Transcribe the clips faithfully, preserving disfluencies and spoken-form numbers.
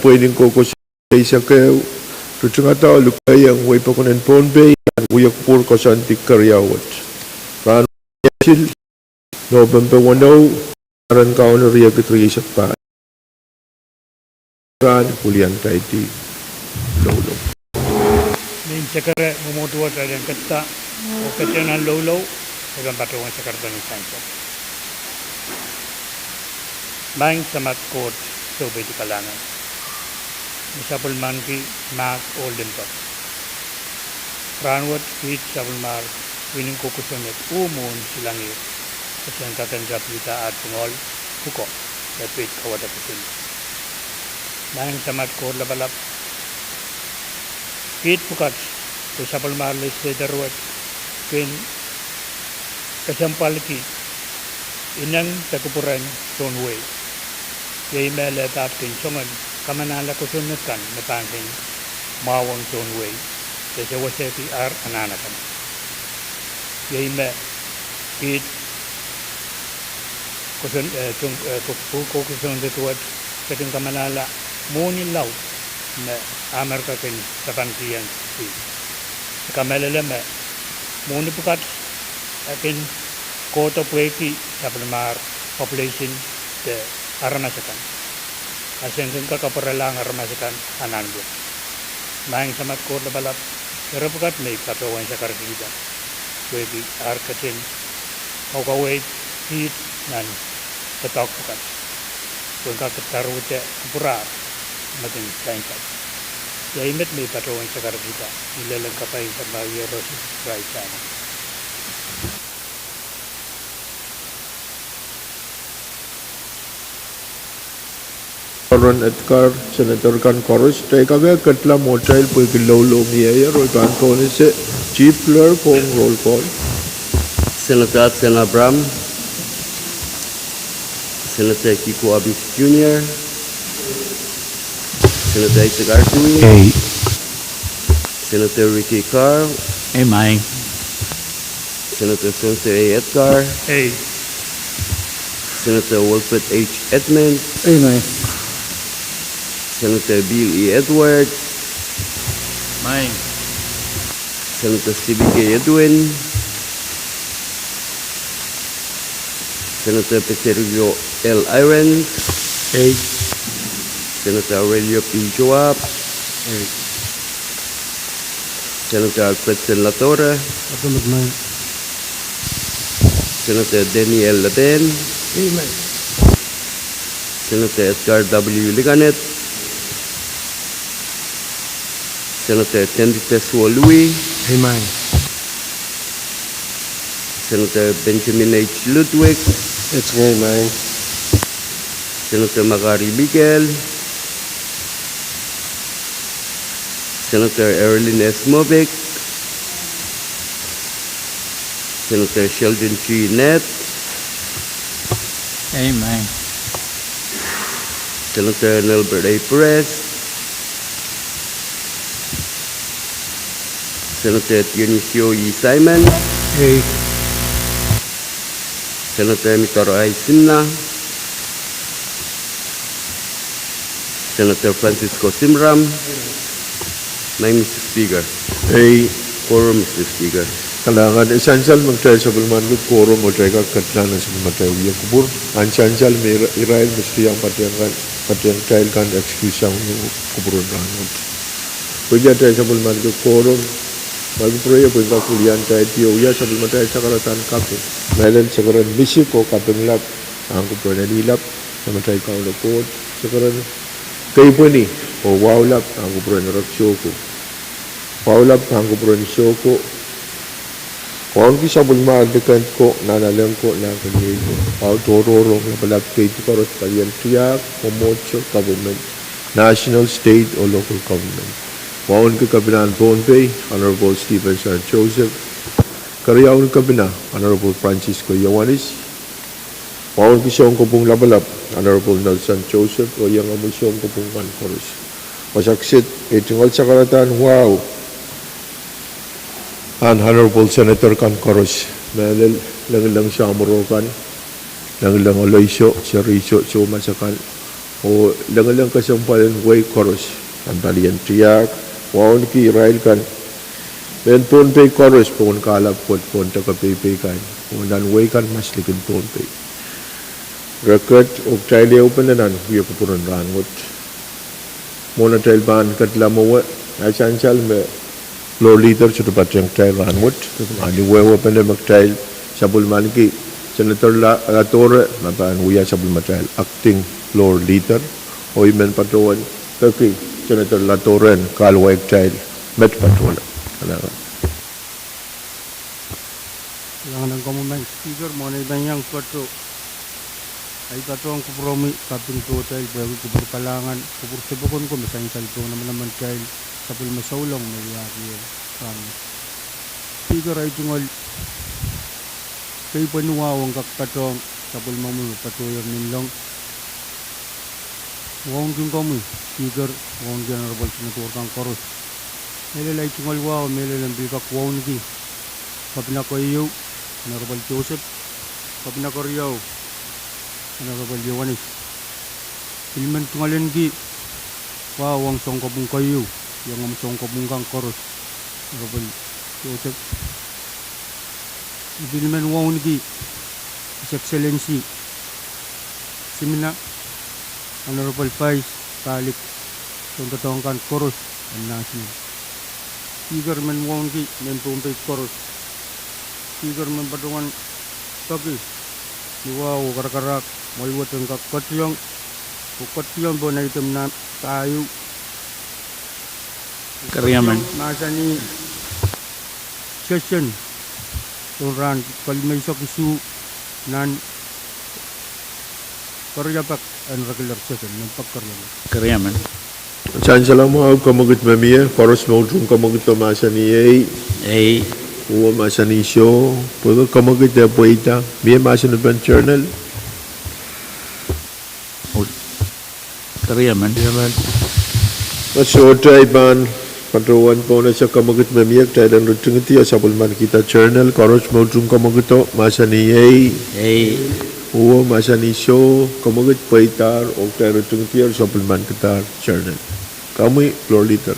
pweinen kokohso eisek ehu, ritingada oh lukehiong Wehi Pokon en Pohnpei nan wia kupwur koasoandi keriau wet. Rahn wet, Nopempe weneu, ren Kauno riekid rieisek pahisek. Rahn wilian taiti loulou. Mehn sekere mwomwohdiso wet elen ketido oh ketido nan loulou, e pahn patohwan sekerda ni sansal. Maing Samat Koht, soupeidi kalahngan, me sapwellimaniki mahs oh limpoak. Rahn wet kiht sapwellimomwi pwihnen kokohso met uh mwohn silangihr, e sen kak en tapihada aht tungoal pwuko, e pid kawada kosonned. Maing Samat Koht Lapalap, kiht pwukat, pwe sapwellimomwi legislator wet kin kesempwalki ineng de kupwuren Sounwehi. Iei me lehdaht kin soangen kamanahla kosonned kan me pahn kin mwahwong Sounwehi, de sewesehki ar anahn akan. Iei me kiht koson, eh, tung, eh, ko-, ko-, kosonned wet, ketin kamanahla mwohni laud me Amerika kin sapanikihong kiht. E kamehlele me mwohni pwukat e kin kohdo pwehki sapwellimomwi population de aramas akan, a sen kin kak kapwurelahng aramas akan anahn wet. Maing Samat Koht Lapalap, ire pwukat me I patohwan sakaradkihda, pwehki ar ketin kaukaweid kiht nan doadoahk pwukat, pwe en kak darwehda kupwur ar me kin sansal. Iei met me I patohwan sakaradkihda, ni lel en kapai en Samatail Iehros Krais, amen. Aaron Edgar, Senator kan koaros, kitail kak ketila mwohtail pwehki loulou mieier, oh I pahn pohnese Chief Clerk ong roll call. Senator Hudson Abraham, Senator Kiko Abis Junior, Senator Isaac R. Tui. Ei. Senator Ricky Carl. Ei, maing. Senator Spencer A. Edgar. Ei. Senator Wilfred H. Edmund. Ei, maing. Senator Bill E. Edward. Maing. Senator Stephen K. Edwin. Senator Peserico L. Irons. Ei. Senator Aurelio P. Joab. Ei. Senator Alfredson Ladora. Amen. Senator Daniel Laben. Amen. Senator Edgar W. Liganet. Senator Tendite Suolui. Amen. Senator Benjamin H. Ludwig. Amen. Senator Makari Mikael. Senator Erilyn S. Moffitt. Senator Sheldon G. Nett. Amen. Senator Nelbert A. Perez. Senator Dionisio E. Simon. Ei. Senator Mitaro I. Sinna. Senator Francisco Simram. Maing Mister Speaker. Ei. Quorum, Mister Speaker. Kalahngan. E sansal me kitail sapwellimaniki quorum oh kitail kak ketila nan sapwellimatail wia kupwur. Ahn sansal me ira-, irail me sohte iang patehng kan, patehng kitail kan excuse sang ni kupwuren rahn wet. Pwehki atail sapwellimaniki quorum, ma kupwure pwe en kak wilian taiti oh wia sapwellimatail sakaradahn kaping. Mehlel sekeren misik oh kaping lap, ahn kupwuren elilap, Samatail Kauno Koht, sekeren keipweni oh wahu lap, ahn kupwuren Rek Soko. Wahu lap, ahn kupwuren Soko. Wauneki sapwellimomwi liken ko, nahnalek ko, nahnkeniei ko. Wahu tohrohr ong lapalap keidi koaros, palien tiahk, mwomwohdiso, government, national, state oh local government. Wauneki Kepinahn Pohnpei, Honorable Stephenson Joseph. Keriaun Kepina, Honorable Francisco Ioanis. Wauneki sounkopwung lapalap, Honorable Nelson Joseph, oh iengomwi sounkopwung kan koaros. Wasa kiset ei tungoal sakaradahn wahu ahn Honorable Senator kan koaros. Mehlel lengileng samworo kan, lengileng oloiso, seriso, soumas akan, Oh lengileng kesempwal en wehi koaros, nan palien tiahk, wauneki irail kan mehn Pohnpei koaros pohn kahlap wet, pohn deke peipei kan, oh nan wehi kan maslikin Pohnpei. Re ket oh kitail ehupene nan wia kupwuren rahn wet. Mwohn atail pahn ketla mwowe, e sansal me Floor Leader sohte patehng kitail rahn wet, a ni wehwehpene me kitail sapwellimaniki Senator La-, Latore me pahn wia sapwellimatail Acting Floor Leader, oh I men patohwan peki Senator Latore en kahluwa kitail met patohla. Kalahngan. Kalahngan en komwi Madam Speaker, mwohn ei pahn iang patoh, ei patohwan kupwuromwi kaping pohtail pwehki kupwur kalahngan, kupwur sapwokon ko me sansal pohn emenemen kitail sapwellime souleng me wiahki ehu rahn wet. Speaker, ei tungoal kei pwehn wahu en kak patohwan sapwellimomwi me patohier ninleng. Wauneki komwi Speaker, wauneki Honorable Senator kan koaros. Mehlel ei tungoal wahu, mehlel en pil kak wauneki Kepina keieu, Honorable Joseph, Kepina keriau, Honorable Ioanis. Pil men tungoalenki wahu ong sounkopwung keieu, iangomw sounkopwung kan koaros, Honorable Joseph. I pil men wauneki His Excellency Simina, Honorable Vice, pahlik, soundoadoahk kan koaros en National. Speaker, men wauneki mehn Pohnpei koaros. Speaker, men patohwan peki ni wahu oh karakarahk mwoahl wet en kak ketiong, oh ketiong pohn item nan pahieu. Keriamen. Mahsanih session pohn rahn kalimeisek isuh nan keriapak en regular session, nan pak keriapak. Keriamen. Sansal mwahu, kemwekid me mie, koaros me utung kemwekido mahsanih ei. Ei. Uwe mahsanih soh, pwehki kemwekid e pweida, mie mahsen en pahn journal. Keriamen. Me sohte ei pahn patohwan pohn ese kemwekid me mie, kitail en ritingidi oh sapwellimanikihda journal. Koaros me utung kemwekido mahsanih ei. Ei. Uwe mahsanih soh, kemwekid pweidahr oh kitail ritingidi oh sapwellimankidahr journal. Komwi Floor Leader.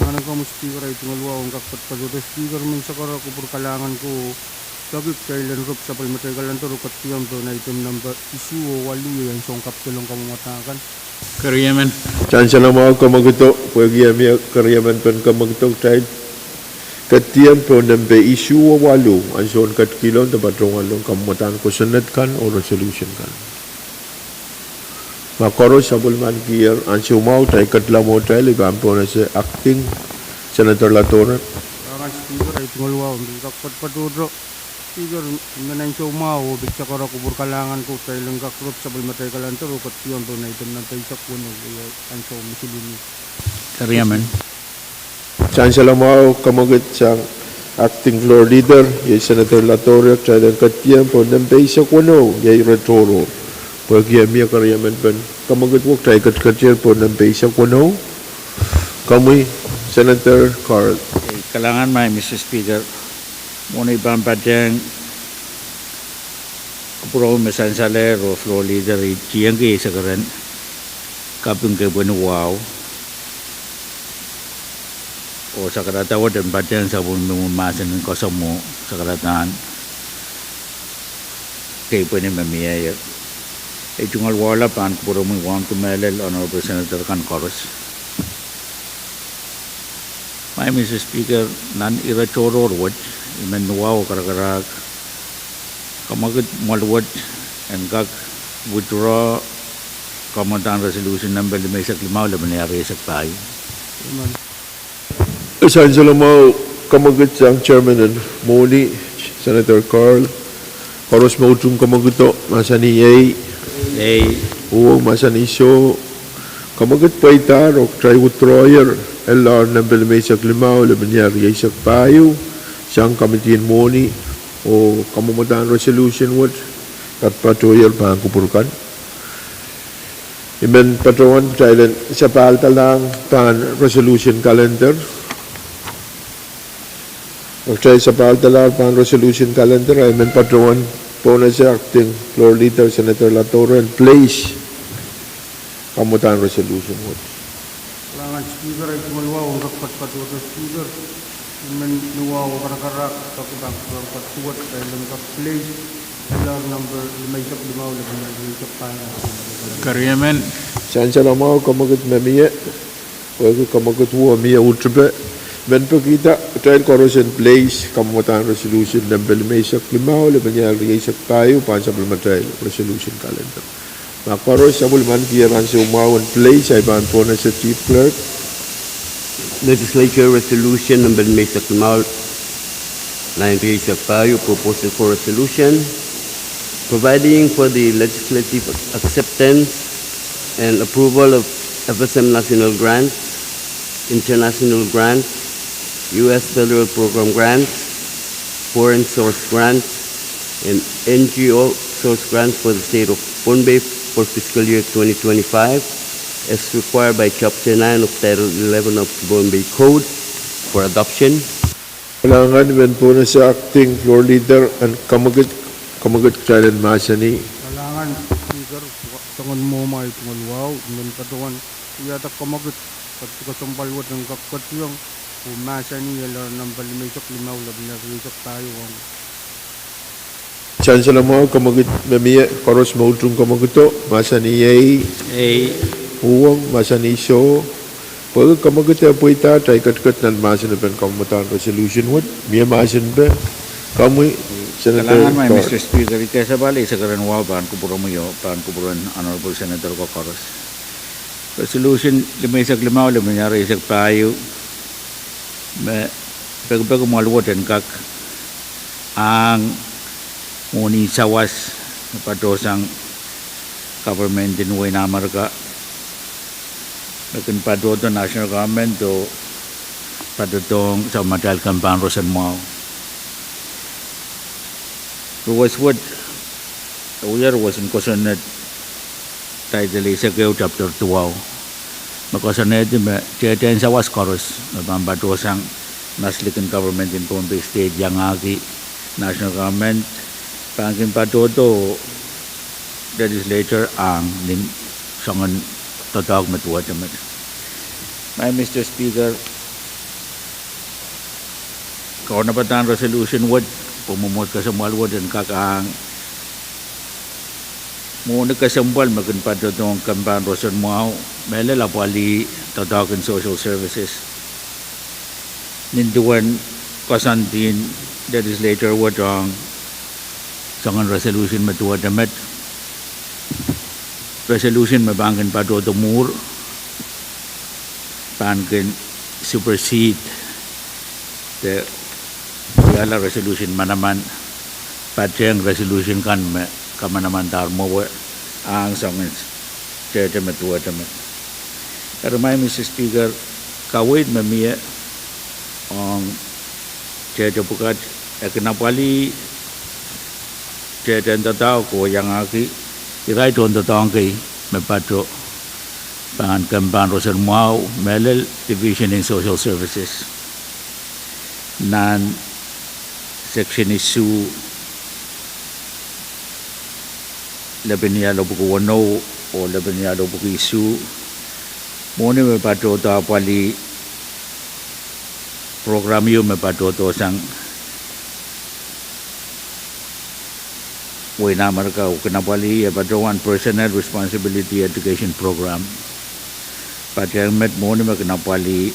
Kalahngan en komwi Speaker, ei tungoal wahu en kak patohdo. Speaker, men sakara kupwur kalahngan ko peki kitail en rip sapwellimatail kalender oh ketiong pohn item namba isuh oh waluh, iei ansou en kapitol en kamwomwadahr kan. Keriamen. Sansal mwahu, kemwekido, pwehki e mie keriemen pen kemwekido, kitail ketiong pohn nempe isuh oh waluh, ansoun ketikihlo de patohwanlahng kamwomwadahn kosonned kan oh resolution kan. Ma koaros sapwellimanikier ansou mwahu, kitail ketla mwohtail, I pahn pohn ese Acting Senator Latore. Kalahngan Speaker, ei tungoal wahu en pil kak patohdo. Speaker, I men ansou mwahu oh pil sakara kupwur kalahngan ko kitail en kak rip sapwellimatail kalender oh ketiong pohn item namba eisek weneu, iei ansou me siluh mie. Keriamen. Sansal mwahu, kemwekid sang Acting Floor Leader, iei Senator Latore, kitail en ketiong pohn nempe eisek weneu, iei ire tohrohr. Pwehki e mie keriemen pen kemwekid wet, kitail ketiketier pohn nempe eisek weneu. Komwi Senator Carl. Kalahngan, Madam Speaker. Mwohn ei pahn patehng kupwuromwi me sansalehr oh Floor Leader, I tiengki eisek ren kaping kei pwehn wahu oh sakarada wet en patehng sapwellime mahsen en kasamwo, sakaradahn kei pwehn me mie. Ei tungoal wahu la pahn kupwuromwi wauneki mehlel Honorable Senator kan koaros. Madam Speaker, nan ire tohrohr wet, I men wahu oh karakarahk kemwekid mwoahl wet en kak withdraw kamwomwadahn resolution nempe limeisek limau, lepin ehu rieisek pahieu. Sansal mwahu, kemwekid sang Chairman en mwohni, Senator Carl. Koaros me utung kemwekido mahsanih ei. Ei. Uwe mahsanih soh. Kemwekid pweidahr oh kitail withdrawyer, ehu rieisek nempe limeisek limau, lepin ehu rieisek pahieu, sang kamitin mwohni, oh kamwomwadahn resolution wet, kat patohier pahn kupwur kan. I men patohwan kitail en sapahldahlahng pahn resolution calendar. Kitail sapahldahlahr pahn resolution calendar, I men patohwan pohn ese Acting Floor Leader Senator Latore en place Kamwadahn resolution wet. Kalahngan Speaker, ei tungoal wahu en kak patopato Speaker, I men ni wahu karakarahk, kak pahn kupwuren kak duwet, kitail en kak place, L R number limeisek limau, lepin limeisek pahieu. Keriemen. Sansal mwahu, kamwekid me mie, pwehki kamwekid wo mie uhd ripe. Men pekihda kitail koaros en place kamwadahn resolution number limeisek limau, lepin rieisek pahieu, pahn sapwellimatail resolution calendar. Ma koaros sapwellimen kihong ansou mwahu en place, I pahn pohnese Chief Clerk. Legislature Resolution number limeisek limau, line rieisek pahieu, proposal for resolution providing for the legislative acceptance and approval of F S M national grants, international grants, U S federal program grants, foreign source grants, and N G O source grants for the state of Pohnpei for fiscal year twenty twenty-five, as required by Chapter nine of Title eleven of the Pohnpei Code, for adoption. Kalahngan, I men pohnese Acting Floor Leader en kamwekid, kamwekid kitail en mahsanih. Kalahngan Speaker, soangen mwohmw ei tungoal wahu, I men patohwan wiahda kamwekid, kak kesempwal wet en kak ketiong oh mahsanih L R number limeisek limau, lepin rieisek pahieu ong. Sansal mwahu, kamwekid me mie, koaros me utung kamwekido, mahsanih ei. Ei. Uhwong, mahsanih soh. Pwehki kamwekid e pweida, kitail ketiket nan mahsen en kamwadahn resolution wet, mie mahsen pe, komwi, Senator Dodd. Kalahngan maing Mister Speaker, I kesempwal eisek rehn wahu pahn kupwuromwi oh pahn kupwuren Honorable Senator ko koaros. Resolution limeisek limau, lepin rieisek pahieu, me pekipeki mwoahl wet en kak ahng mwohni sawas me patohsang government en wehin Amerika, me kin patohdo national government oh patohdohng sapwellimatail kempe en roson mwahu. Ruwes wet, wia ruwes en kosonned, Title eisek ehu, Chapter duwau, me koasoanehdi me tehtehn sawas koaros me pahn patohsang maslikin government en Pohnpei State, iangahki national government, pahn kin patohdo legislature ahng nin soangen doadoahk me duwehte met. Maing Mister Speaker, kaunopadahn resolution wet, pwe mwomwohd kesempwal wet en kak ahng mwohni kesempwal me kin patohdohng kempe en roson mwahu, mehlel apwalih doadoahk en social services. Nin duwen koasoandien legislature wet ong soangen resolution me duwehte met, resolution me pahn kin patohdo mwuhr pahn kin supersede de wiahla resolution manaman, patehng resolution kan me kamanamandahr mwowe ahng soangen tehte me duwehte met. Eri maing Mister Speaker, kaweid me mie ong tehte pwukat, e kin apwalih tehtehn doadoahk oh iangahki irail tohndoadoahk kei me pato pahn kempe en roson mwahu, mehlel Division en Social Services, nan section isuh, lepin iehl epwiki weneu oh lepin iehl epwiki isuh, mwohni me patohdo apwalih program ieu me patohdohsang wehin Amerika oh kin apwalih, e patohwan Personnel Responsibility Education Program. Patehng met mwohni me kin apwalih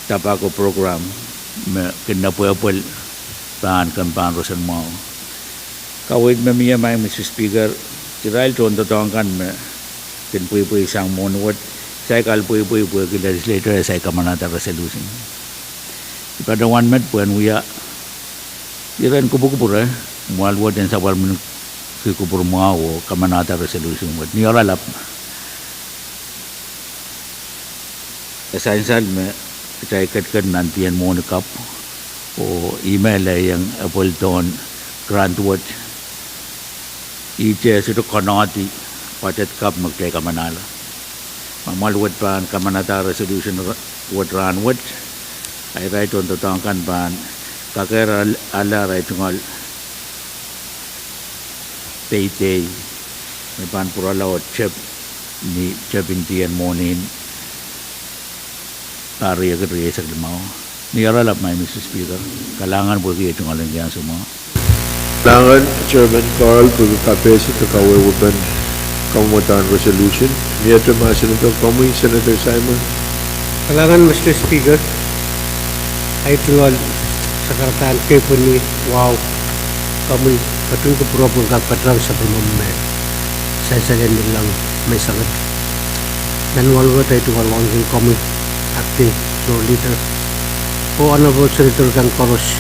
tobacco program me kin nepwehpwel pahn kempe en roson mwahu. Kaweid me mie maing Mister Speaker, irail tohndoadoahk kan me kin pweipweisang mwohni wet, saikinte pweipwei pwehki legislature e saik kamanahda resolution. I patohwan met pwehn wia iren kupwukupwure, mwoahl wet en sapwellimen kupwur mwahu oh kamanahda resolution wet. Ni oaralap, e sansal me kitail ketiket nan dien mwohni kapw oh email e iang apwalih tohn grant wet, ihte sohte konohdi budget kapw me kitail kamanahla. Ma mwoahl wet pahn kamanahda resolution wet rahn wet, a irail tohndoadoahk kan pahn kakehr ale arail tungoal peidei me pahn pwurala oh tep ni tepin dihen mwohni en pahr riekid rieisek limau. Ni oaralap, Madam Speaker. Kalahngan pwehki ei tungoal en ansou mwahu. Kalahngan Chairman Carl pwehki kapehse de kawehwepen kamwadahn resolution. Miehte mahsen en komwi, Senator Simon. Kalahngan, Mister Speaker. Ei tungoal sakaradahn kepwini wahu, komwi, ketin kupwuromw pwehn kak patohng sapwellimomwi me sansal en ngilengieng me sangete. Nan wahnpoaron wet ei tungoal ong komwi, Acting Floor Leader, oh Honorable Senator kan koaros,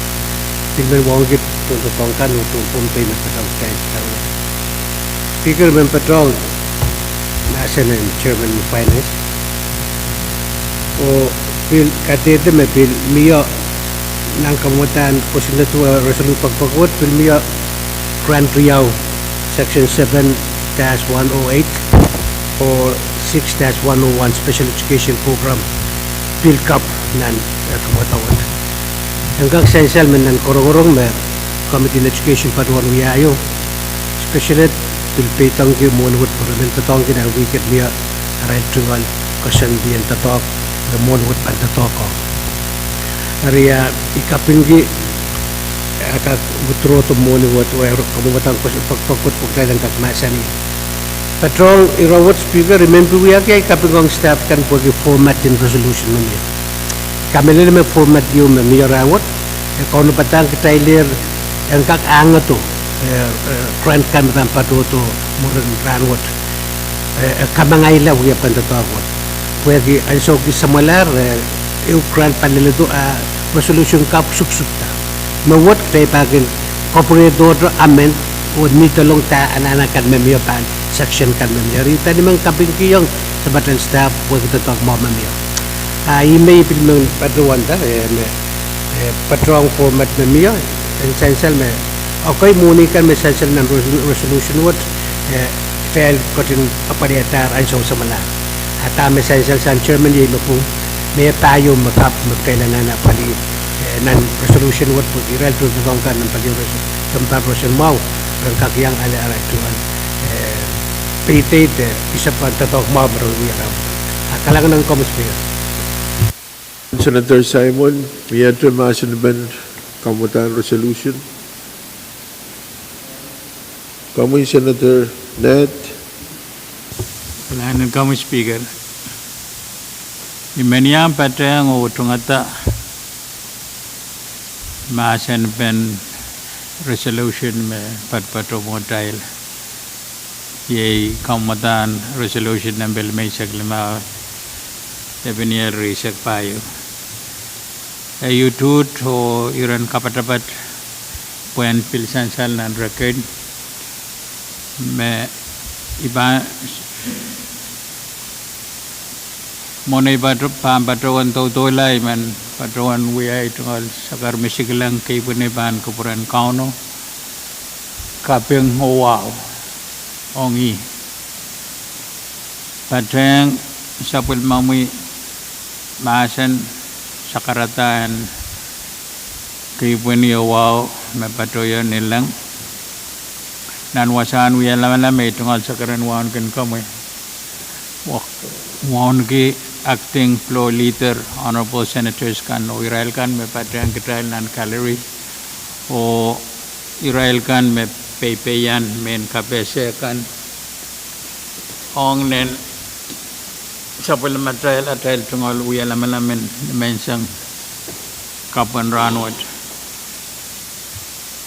pil men wauneki tohndoadoahk kan oh tohn Pohnpei me patohng kitail. Speaker, men patohng mahsen en Chairman Finance, oh pil kadehde me pil mie nan kamwadahn kosonned, resolution poakpoak wet, pil mie grant riau, section seven dash one oh eight oh six dash one oh one special education program, pil kapw nan, eh, kamwadahn wet. En kak sansal me nan korongorong me Committee on Education patohwan wiahiong, special ed pil peidengki mwohni wet pwe re men doadoahngki nan wihk et mie arail tungoal koasoandi en doadoahk me mwohni wet pahn doadoahk ong. Eri, ah, I kapingki, ah, kak withdraw-da mwohni wet, oh kamwadahn kosonned poakpoak wet pwe kitail en kak mahsanih. Patohng ire wet, Speaker, I men pil wiahki ei kaping ong staff kan pwehki format en resolution me mie. Kamehlele me format ieu me mie rahnwet, e kaunopadahng kitailehr en kak ahnedo, eh, eh, grant kan me pahn patohdo mwurin rahnwet, eh, eh, kamangaila wiepen doadoahk wet. Pwehki ansou kis samwalahr, eh, ehu grant pahn leledo, ah, resolution kapw suksukda. Me wet kitail pahn kin kapwurehdohte amend oh nidolong da anahn kan me mie pahn section kan me mie. Eri I pahn men kapingkihong department staff pwehki doadoahk mwahu me mie. Ah, ih me I pil men patohwanda, eh, me, eh, patohng format me mie, en sansal me, okay, mwohni kan me sansal nan resolu-, resolution wet, eh, kitail ketin apwaliadahr ansou samwalahr. Ah, dahme sansal sang Chairman iei me pwung, me pahieu me kapw me kitail anahne apwalih, eh, nan resolution wet pwehki irail tohndoadoahk kan nan palien res-, tohnpadahn roson mwahu, ren kak iang ale arail tungoal, eh, peideide, eh, isapw pahn doadoahk mwahu me re wia rahnwet. Ah, kalahngan ong komwi, Speaker. Senator Simon, miehte mahsen en kamwadahn resolution? Komwi Senator Ned. Kalahngan en komwi Speaker. I men iang patehng oh tungada mahsen en resolution me patopato mwohtail. Iei kamwadahn resolution nempe limeisek limau, tepin ier rieisek pahieu. E utuht oh iren kapatapat pwehn pil sansal nan record me I pahn, mwohn ei pato-, pahn patohwan doudoula I men patohwan wia ei tungoal sakar me sikilang kei pwini pahn kupwuren Kauno. Kaping oh wahu ong ih. Patehng sapwellimomwi mahsen sakarada en kei pwini oh wahu me patohwan ngilengieng nan wasahn wia lamalam me ei tungoal sakar en wauneki komwi. Wa-, wauneki Acting Floor Leader, Honorable Senators kan, oh irail kan me patehng kitail nan gallery, oh irail kan me peipeian mehn kapehse kan, ong nen sapwellimatail atail tungoal wia lamalam en menseng kapwen rahnwet.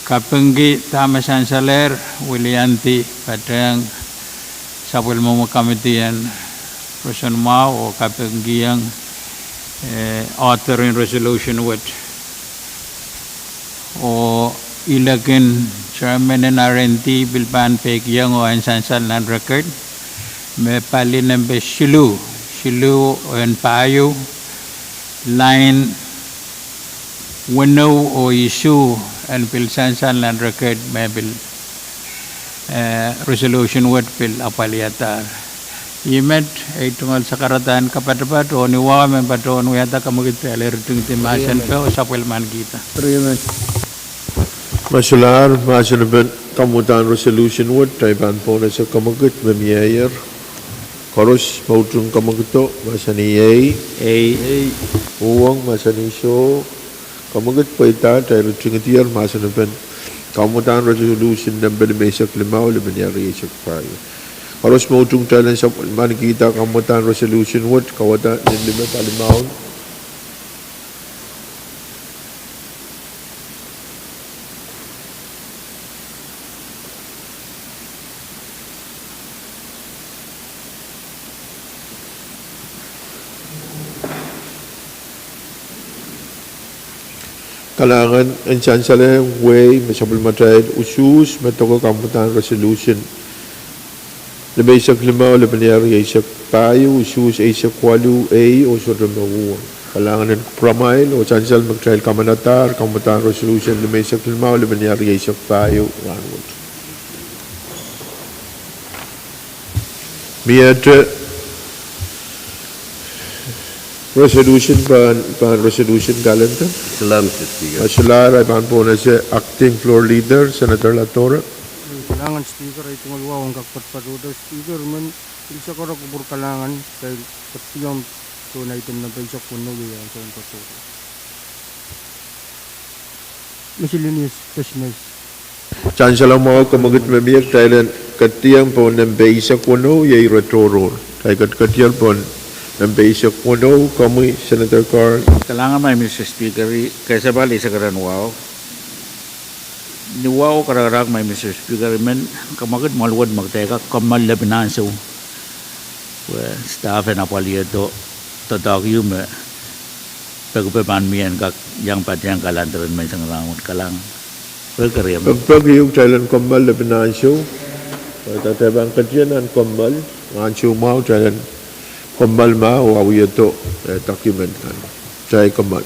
Kapingki dahme sansalehr, wiliandi patehng sapwellimomwi committee en roson mwahu oh kapingkihong, eh, author en resolution wet. Oh ilekin chairman en R and D pil pahn peikiong oh en sansal nan record me pali nempe siluh, siluh en pahieu, line weneu oh isuh en pil sansal nan record me pil, eh, resolution wet pil apwaliadahr. Ih met ei tungoal sakarada en kapatapat oh ni wawa men patohwan wiahda, kamwekid, ale ritingdi mahsen peh oh sapwellimanikihda. Ma solahr mahsen en kamwadahn resolution wet, kitail pahn pohnese kamwekid me mieier. Koaros me utung kamwekid mahsanih ei. Ei. Uhwong mahsanih soh. Kamwekid pweida, kitail ritingdier mahsen en kamwadahn resolution nempe limeisek limau, lepeni rieisek pahieu. Koaros me utung, kitail en sapwellimanikihda kamwadahn resolution wet, kawada ni lime palimaun. Kalahngan en sansal, wehi me sapwellimatail usuhs me doke kamwadahn resolution limeisek limau, lepeni rieisek pahieu, usuhs eisek waluh ei oh sohte me uhwong. Kalahngan en kupwuramail oh sansal me kitail kamanadahr kamwadahn resolution limeisek limau, lepeni rieisek pahieu rahnwet. Miehte resolution pahn, pahn resolution calendar. Solahr, Mister Speaker. Solahr, ahi pahn pohnese Acting Floor Leader, Senator Latore. Kalahngan Speaker, ahi tungoal wahu en kak patopato Speaker, I men pil sakara kupwur kalahngan, kitail ketiong pohn item nempe eisek weneu, iei ansou en retohrohr. Miscellaneous business. Sansal mwahu, kamwekid me mie, kitail en ketiong pohn nempe eisek weneu, iei retohrohr. Kitail ketiket pohn nempe eisek weneu, komwi Senator Carl. Kalahngan, Mister Speaker, kesempwal eisek rehn wahu. Ni wahu karakarahk, Mister Speaker, I men kamwekid mwoahl wet me kitail kak kommoal lepin ansou. Pwe staff en apwalihdo doadoahk ehu me pekipek pahn mie en kak iang patehng calendar en menseng rahnwet. Kalahngan. Pekipek ehu kitail en kommoal lepin ansou. Pwe kitail pahn ketido nan kommoal, ansou mwahu kitail en kommoal ma wawihdo, eh, document kan. Kitail kommoal.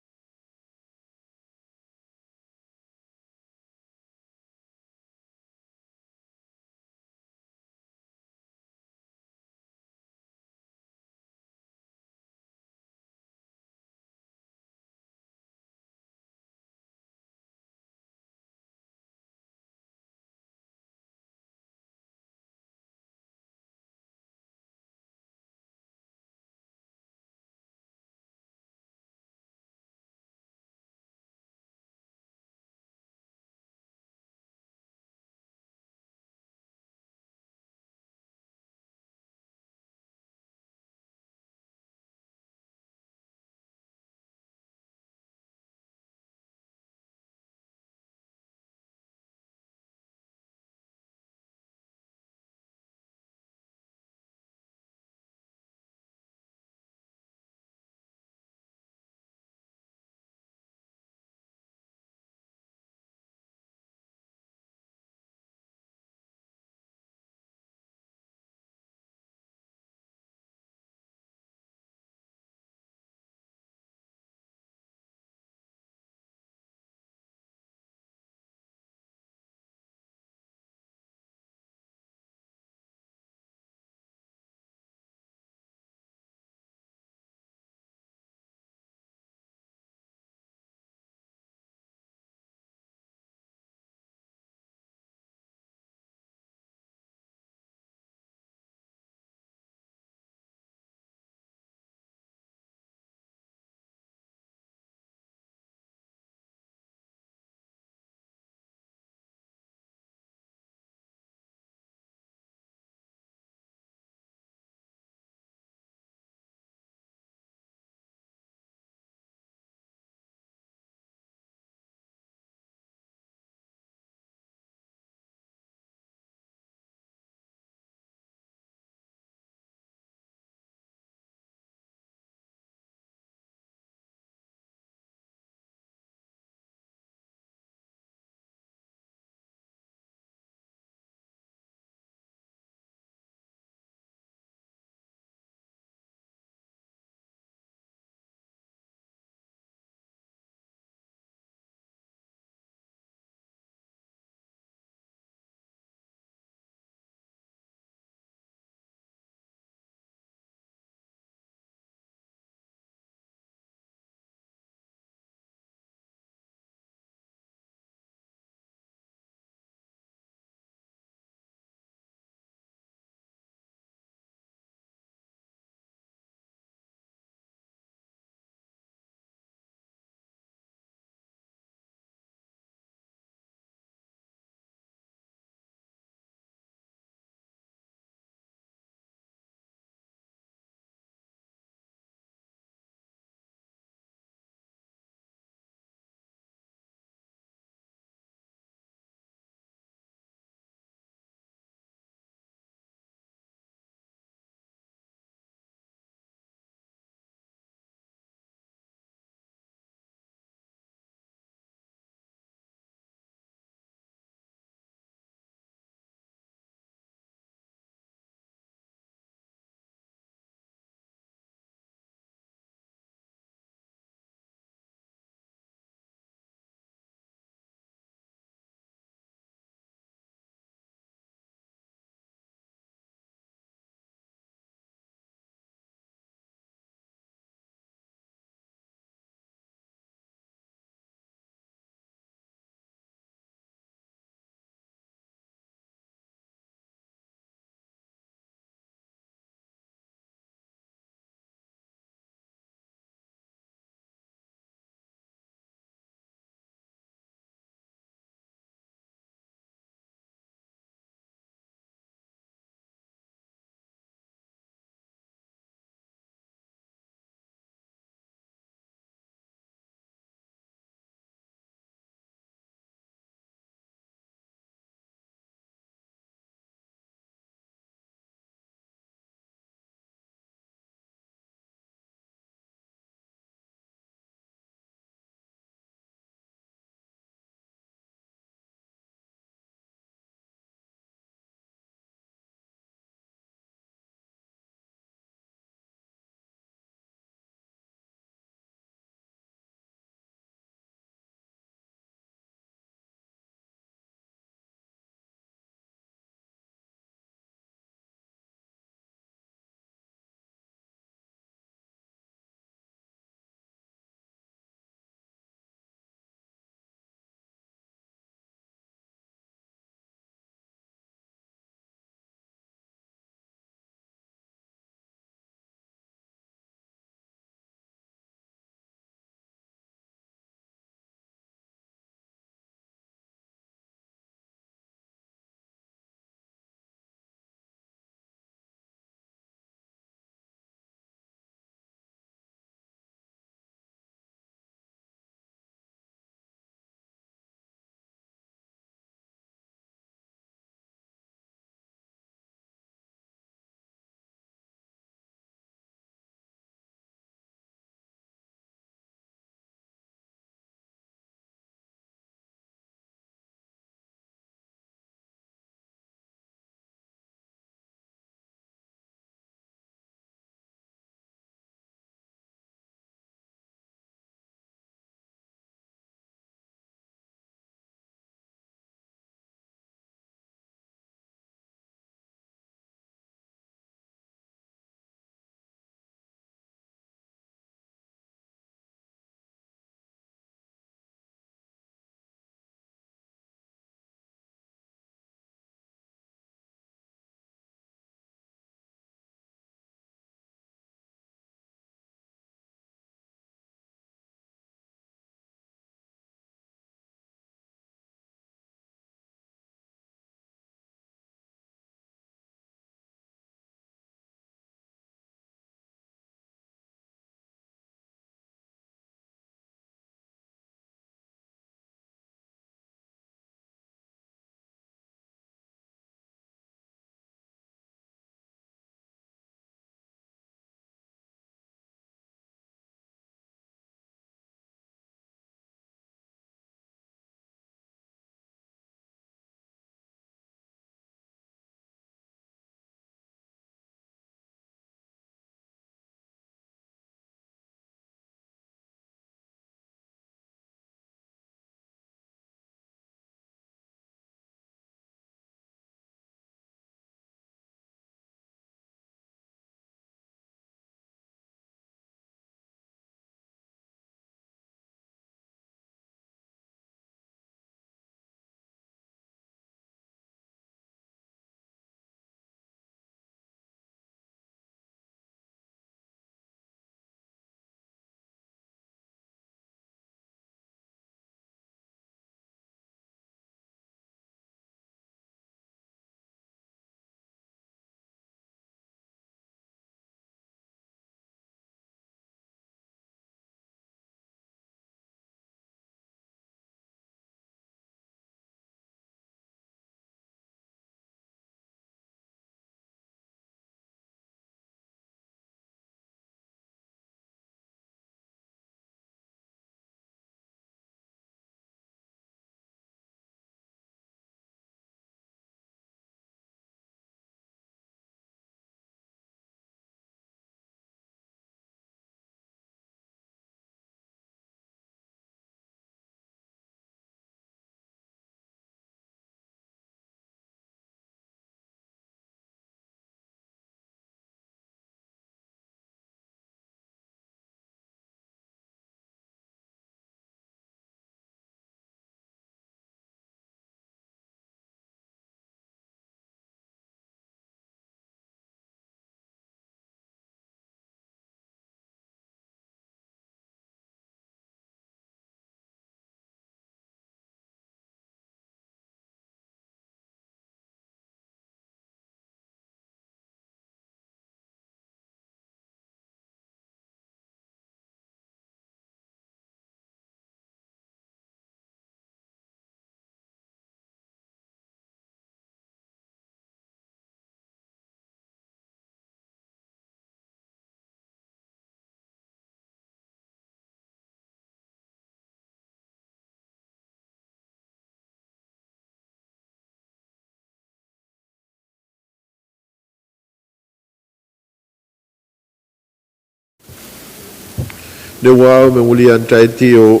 Ni wahu me wiliandi oh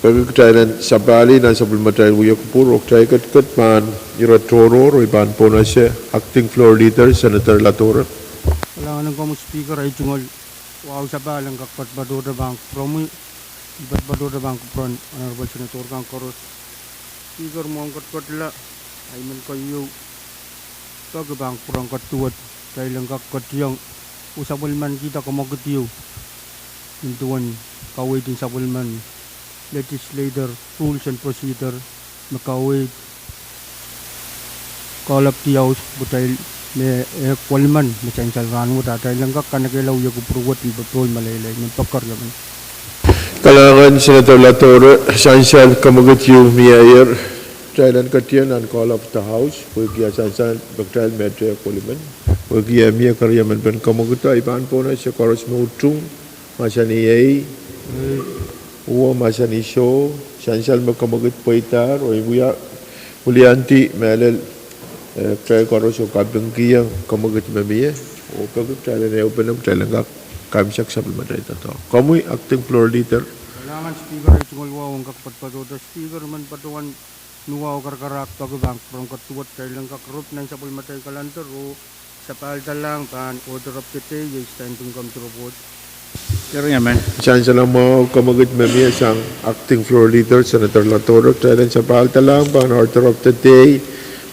peki kitail en sapahl nan sapwellimatail wia kupwur oh kitail ketiket pahn ire tohrohr oh I pahn pwonese Acting Floor Leader Senator Latore. Kalahngan en komwi Speaker, ei tungoal wahu sapahl en kak patohte pahn kupwuromwi, patohte pahn kupwuren Honorable Senator kan koaros. Speaker, mwohn ketiketla, I men keieu peki pahn kupwuren ketiket, kitail en kak ketieng oh sapwellimankihda kamwekid ieu nin duwen kaweid en sapwellimen Legislature Rules and Procedure me kaweid koalopdi House pwe kitail me, eh, kolimen me sansal rahnwet atail en kak kanekehla wia kupwur wet ni popohl meleilei, ni pekeriamen. Kalahngan Senator Latore, sansal kamwekid ieu mieier. Kitail en ketieng nan koalopda House pwehki e sansal pwe kitail mehte kolimen. Pwehki e mie keriamen pen kamwekid, I pahn pwonese koaros me utung, mahsanih ei, uwo mahsanih soh, sansal me kamwekid pweidahr, oh I wia, wiliandi mehlel, eh, kitail koaros oh kapingkihong kamwekid me mie, oh peki kitail en ehupene, kitail en kak kaimwisekala sapwellimatail doadoahk. Komwi Acting Floor Leader. Kalahngan Speaker, ei tungoal wahu en kak patohte. Speaker, I men patohwan ni wahu karakarahk peki pahn kupwuren ketiket, kitail en kak rop nan sapwellimatail calendar oh sapahldahlahng pahn order of the day, iei standing committee report. Keriamen. Sansal mwahu kamwekid me mie sang Acting Floor Leader Senator Latore, kitail en sapahldahlahng pahn order of the day,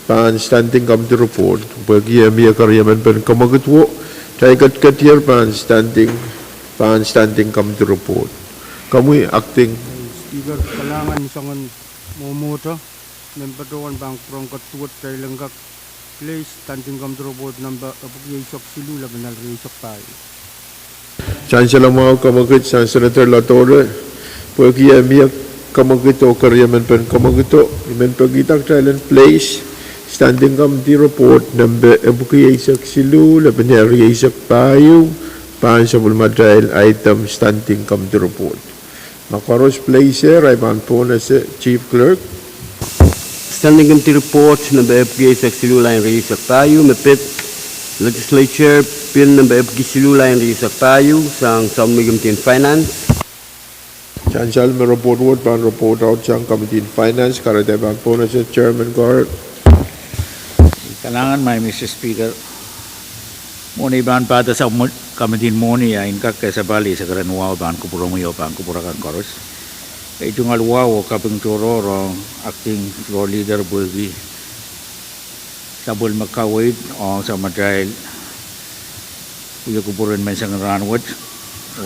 pahn standing committee report. Pwehki e mie keriamen pen kamwekid wo, kitail ketiketier pahn standing, pahn standing committee report. Komwi Acting. Speaker, kalahngan soangen mwomwohte, I men patohwan pahn kupwuren ketiket, kitail en kak place standing committee report nempe epwiki eisek siluh, lepin rieisek pahieu. Sansal mwahu kamwekid sang Senator Latore, pwehki e mie kamwekid oh keriamen pen kamwekido, I men pekihda kitail en place standing committee report nempe epwiki eisek siluh, lepin rieisek pahieu, pahn sapwellimatail item standing committee report. Ma koaros place, I pahn pwonese Chief Clerk. Standing Committee Report nempe epwiki eisek siluh, lain rieisek pahieu, me pid Legislature Bill nempe epwiki siluh, lain rieisek pahieu, sang Sounmei Committee on Finance. Sansal me report wet pahn report out sang Committee on Finance, kahrehda I pahn pwonese Chairman Cor. Kalahngan, Madam Speaker. Mwohni pahn pahda sang Committee en Mwohni, a I en kak sapahl eisek ren wahu pahn kupwuromwi oh pahn kupwur akan koaros. Ei tungoal wahu oh kaping tohrohr ong Acting Floor Leader pwehki sapwellime kaweid ong samatail wia kupwur en menseng en rahnwet,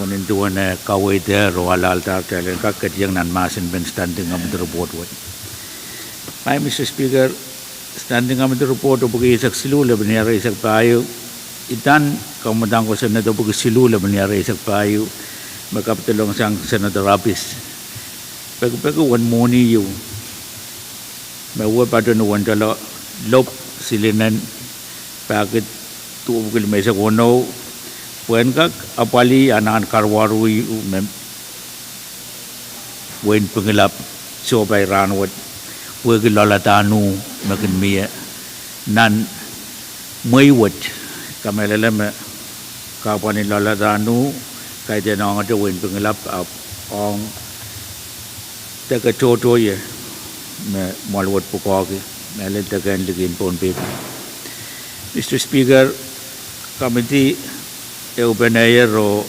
oh nin duwen eh kaweid oh alahldahr, kitail en kak ketieng nan mahsen pen standing committee report wet. Madam Speaker, standing committee report epwiki eisek siluh, lepin rieisek pahieu, idan kamwadang ko Senate epwiki siluh, lepin rieisek pahieu, me kapidelong sang Senator Abis. Pekipeki wen mwohni ieu me wia patohwan wendolo lop silinen pahkid duwepwiki limeisek weneu, pwehn kak apwalih anahn karuwaru ieu me wehin Pingelap sohpai rahnwet, pwehki loaladahn uh me kin mie nan mwehi wet. Kamehlele me kahpwal en loaladahn uh kaidehn ongete wehin Pingelap ahpw ong deke tohto ie me mwoahl wet pwukoahki, mehlel deke en likin Pohnpei. Madam Speaker, committee ehupene oh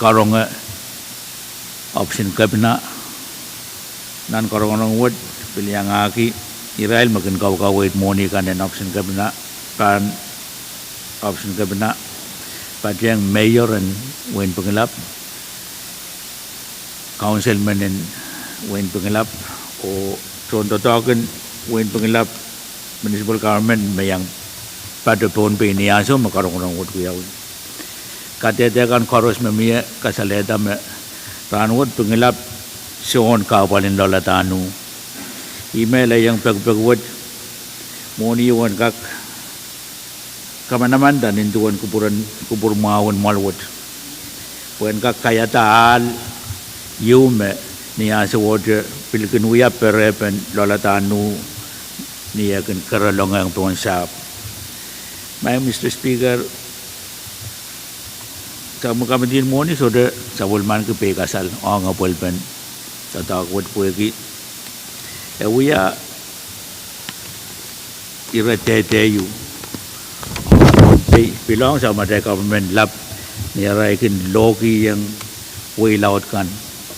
karonge option kepina nan karongorong wet, pil iangahki irail me kin kaukaweid mwohni kan en option kepina, pahn option kepina patehng mayor en wehin Pingelap, councilmen en wehin Pingelap, oh tohndoadoahk en wehin Pingelap municipal government me iang patoh Pohnpei ni ansou me karongorong wet wiawi. Kadehde kan koaros me mie kasalehda me rahnwet Pingelap sohn kahpwal en loaladahn uh. Ih me lelohng pekipek wet, mwohni ieu en kak kamanamanda nin duwen kupwuren, kupwur mwahu en mwoahl wet, pwehn kak kaiada ahl ieu me ni ansowohte pil kin wia perehpen loaladahn uh ni eh kin kerelongehng pohn sahpw. Madam Speaker, Samwa, komiti en mwohni sohte sapwellimaniki peikasal ong apwalipen doadoahk wet pwehki e wia ire dehdeh ieu. Pil ong sapwellimatail government lap ni arail kin lohkihong wehi laud kan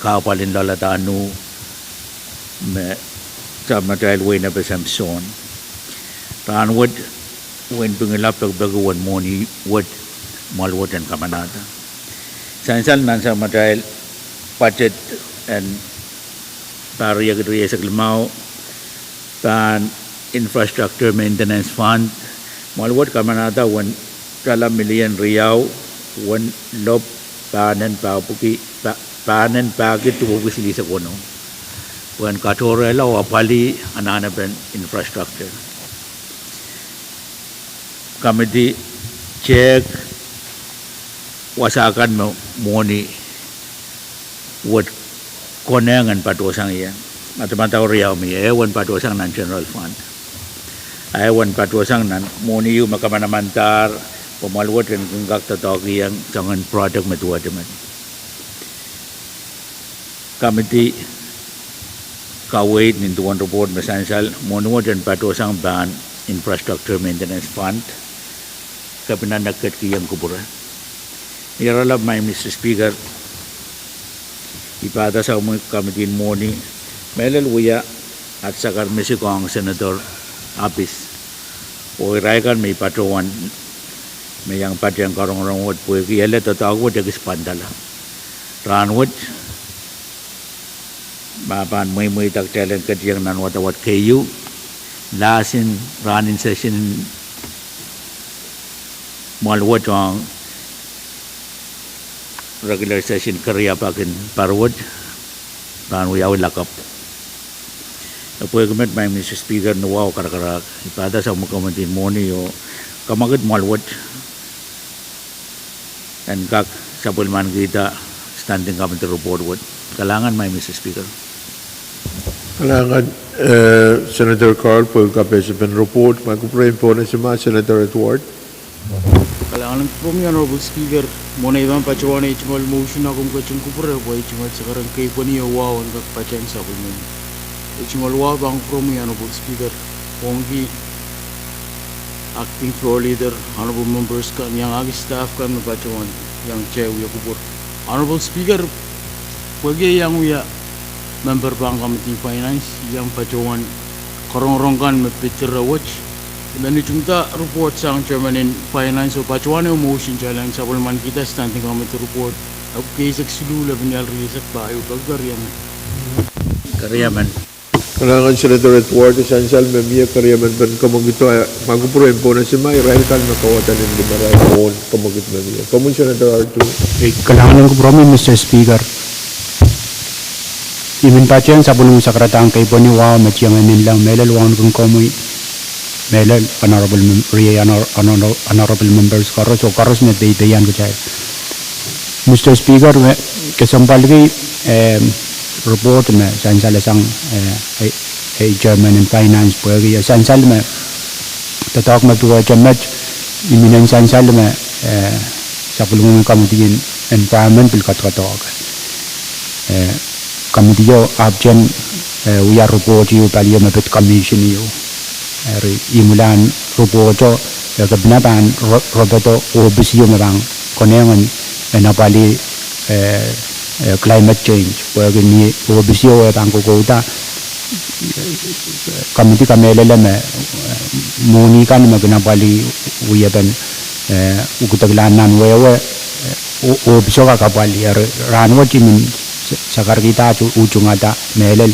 kahpwal en loalatail nuh me sapwellimatail wehin FSM zone. Rahnwet, wehin Pingelap pekipeki uwen mwohni wet, mwoahl wet en kamanahda. Sansal nan sapwellimatail budget en pahr riekid rieisek limau, pahn infrastructure maintenance fund, mwoahl wet kamanahda uwen tala milion riau, uwen lop panen pahki, pa-, panen pahki duwepwiki silihsek weneu, pwehn katohrehla oh apwalih anahnepen infrastructure. Komiti tehk wasa kan me mwohni wet konehng en patohsang ie. Madamadau riau mie, ehu en patohsang nan general fund, a ehu en patohsang nan mwohni ieu me kamanamandahr pwe mwoahl wet en kin kak doadoahkihong soangen project me duwehte met. Komiti kaweid nin duwen report me sansal mwohni wet en patohsang pahn infrastructure maintenance fund, kepina neketkihong kupwure. Ni aralap, Madam Speaker, I pahda sapwellimomwi komiti en mwohni, mehlel wia at sakar misik ong Senator Abis oh irail kan me I patohwan me iang patehng karongorong wet pwehki ele doadoahk wet ekis pwandala. Rahnwet, ma pahn mweimweida kitail en ketiong nan wadawad keieu, last in rahn en session mwoahl wet ong regular session keriau pak en pahr wet, pahn wiawi lakapw. E pwehki met, Madam Speaker, ni wahu karakarahk, I pahda sapwellimomwi komiti en mwohni oh kamwekid mwoahl wet en kak sapwellimanikihda standing committee report wet. Kalahngan, Madam Speaker. Kalahngan, eh, Senator Carl, pwehki kapehsepen report. Ma kupwure en Pohnpei, Senator Edward. Kalahngan en kupwuromwi, Honorable Speaker. Mwohn ei pahn patohwan ei tungoal motion, a komw ketin kupwure pwe ei tungoal sakar en keipweni oh wahu en kak patehng sapwellimomwi. Ei tungoal wahu pahn kupwuromwi, Honorable Speaker, ong ki Acting Floor Leader, Honorable Members kan, iang aki staff kan me patohwan iang kitail wia kupwur. Honorable Speaker, pwehki ei iang wia member pahn Committee Finance, iang patohwan karongorong kan me pid ire wet. I men utungada report sang Chairman en Finance oh patohwan ehu motion kitail en sapwellimanikihda Standing Committee report, ahpw keisek siluh lepin ial rieisek pahieu, peki keriemen. Keriemen. Kalahngan Senator Edward, sansal me mie keriemen pen kamwekid, ma kupwure en Pohnpei, irail kan me kauwada nin limarail mwohn kamwekid me mie. Komwi Senator Artu. Eh, kalahngan en kupwuromwi, Mister Speaker. I men patehng sapwellimomwi sakaradahn keipweni wahu me tieng en inleng, mehlel wauneki komwi, mehlel Honorable Mem-, riei Honor-, Honor-, Honorable Members koaros oh koaros me peipeian kitail. Mister Speaker, me kesempwalki, eh, report me sansal sang, eh, eh, eh, Chairman en Finance pwehki, eh, sansal me doadoahk me duwehte met, I men sansal me, eh, sapwellimomwi Committee en Environment pil kadarodo. Eh, committee o ahpwtehn, eh, wia report ieu pali me pid commission ieu. Eri imwilahn report o, eh, kepina pahn ro-, ropodo ohpis ieu me pahn konehng en, en apwalih, eh, eh, climate change. Pwehki ni ohpis ieu e pahn kokouda, committee kamehlele me, eh, mwohni kan me kin apwalih wiepen, eh, ukdekla nan wehwe, eh, o-, ohpis o kak apwalih. Eri rahnwet I men sa-, sakarkihda, utungada mehlel,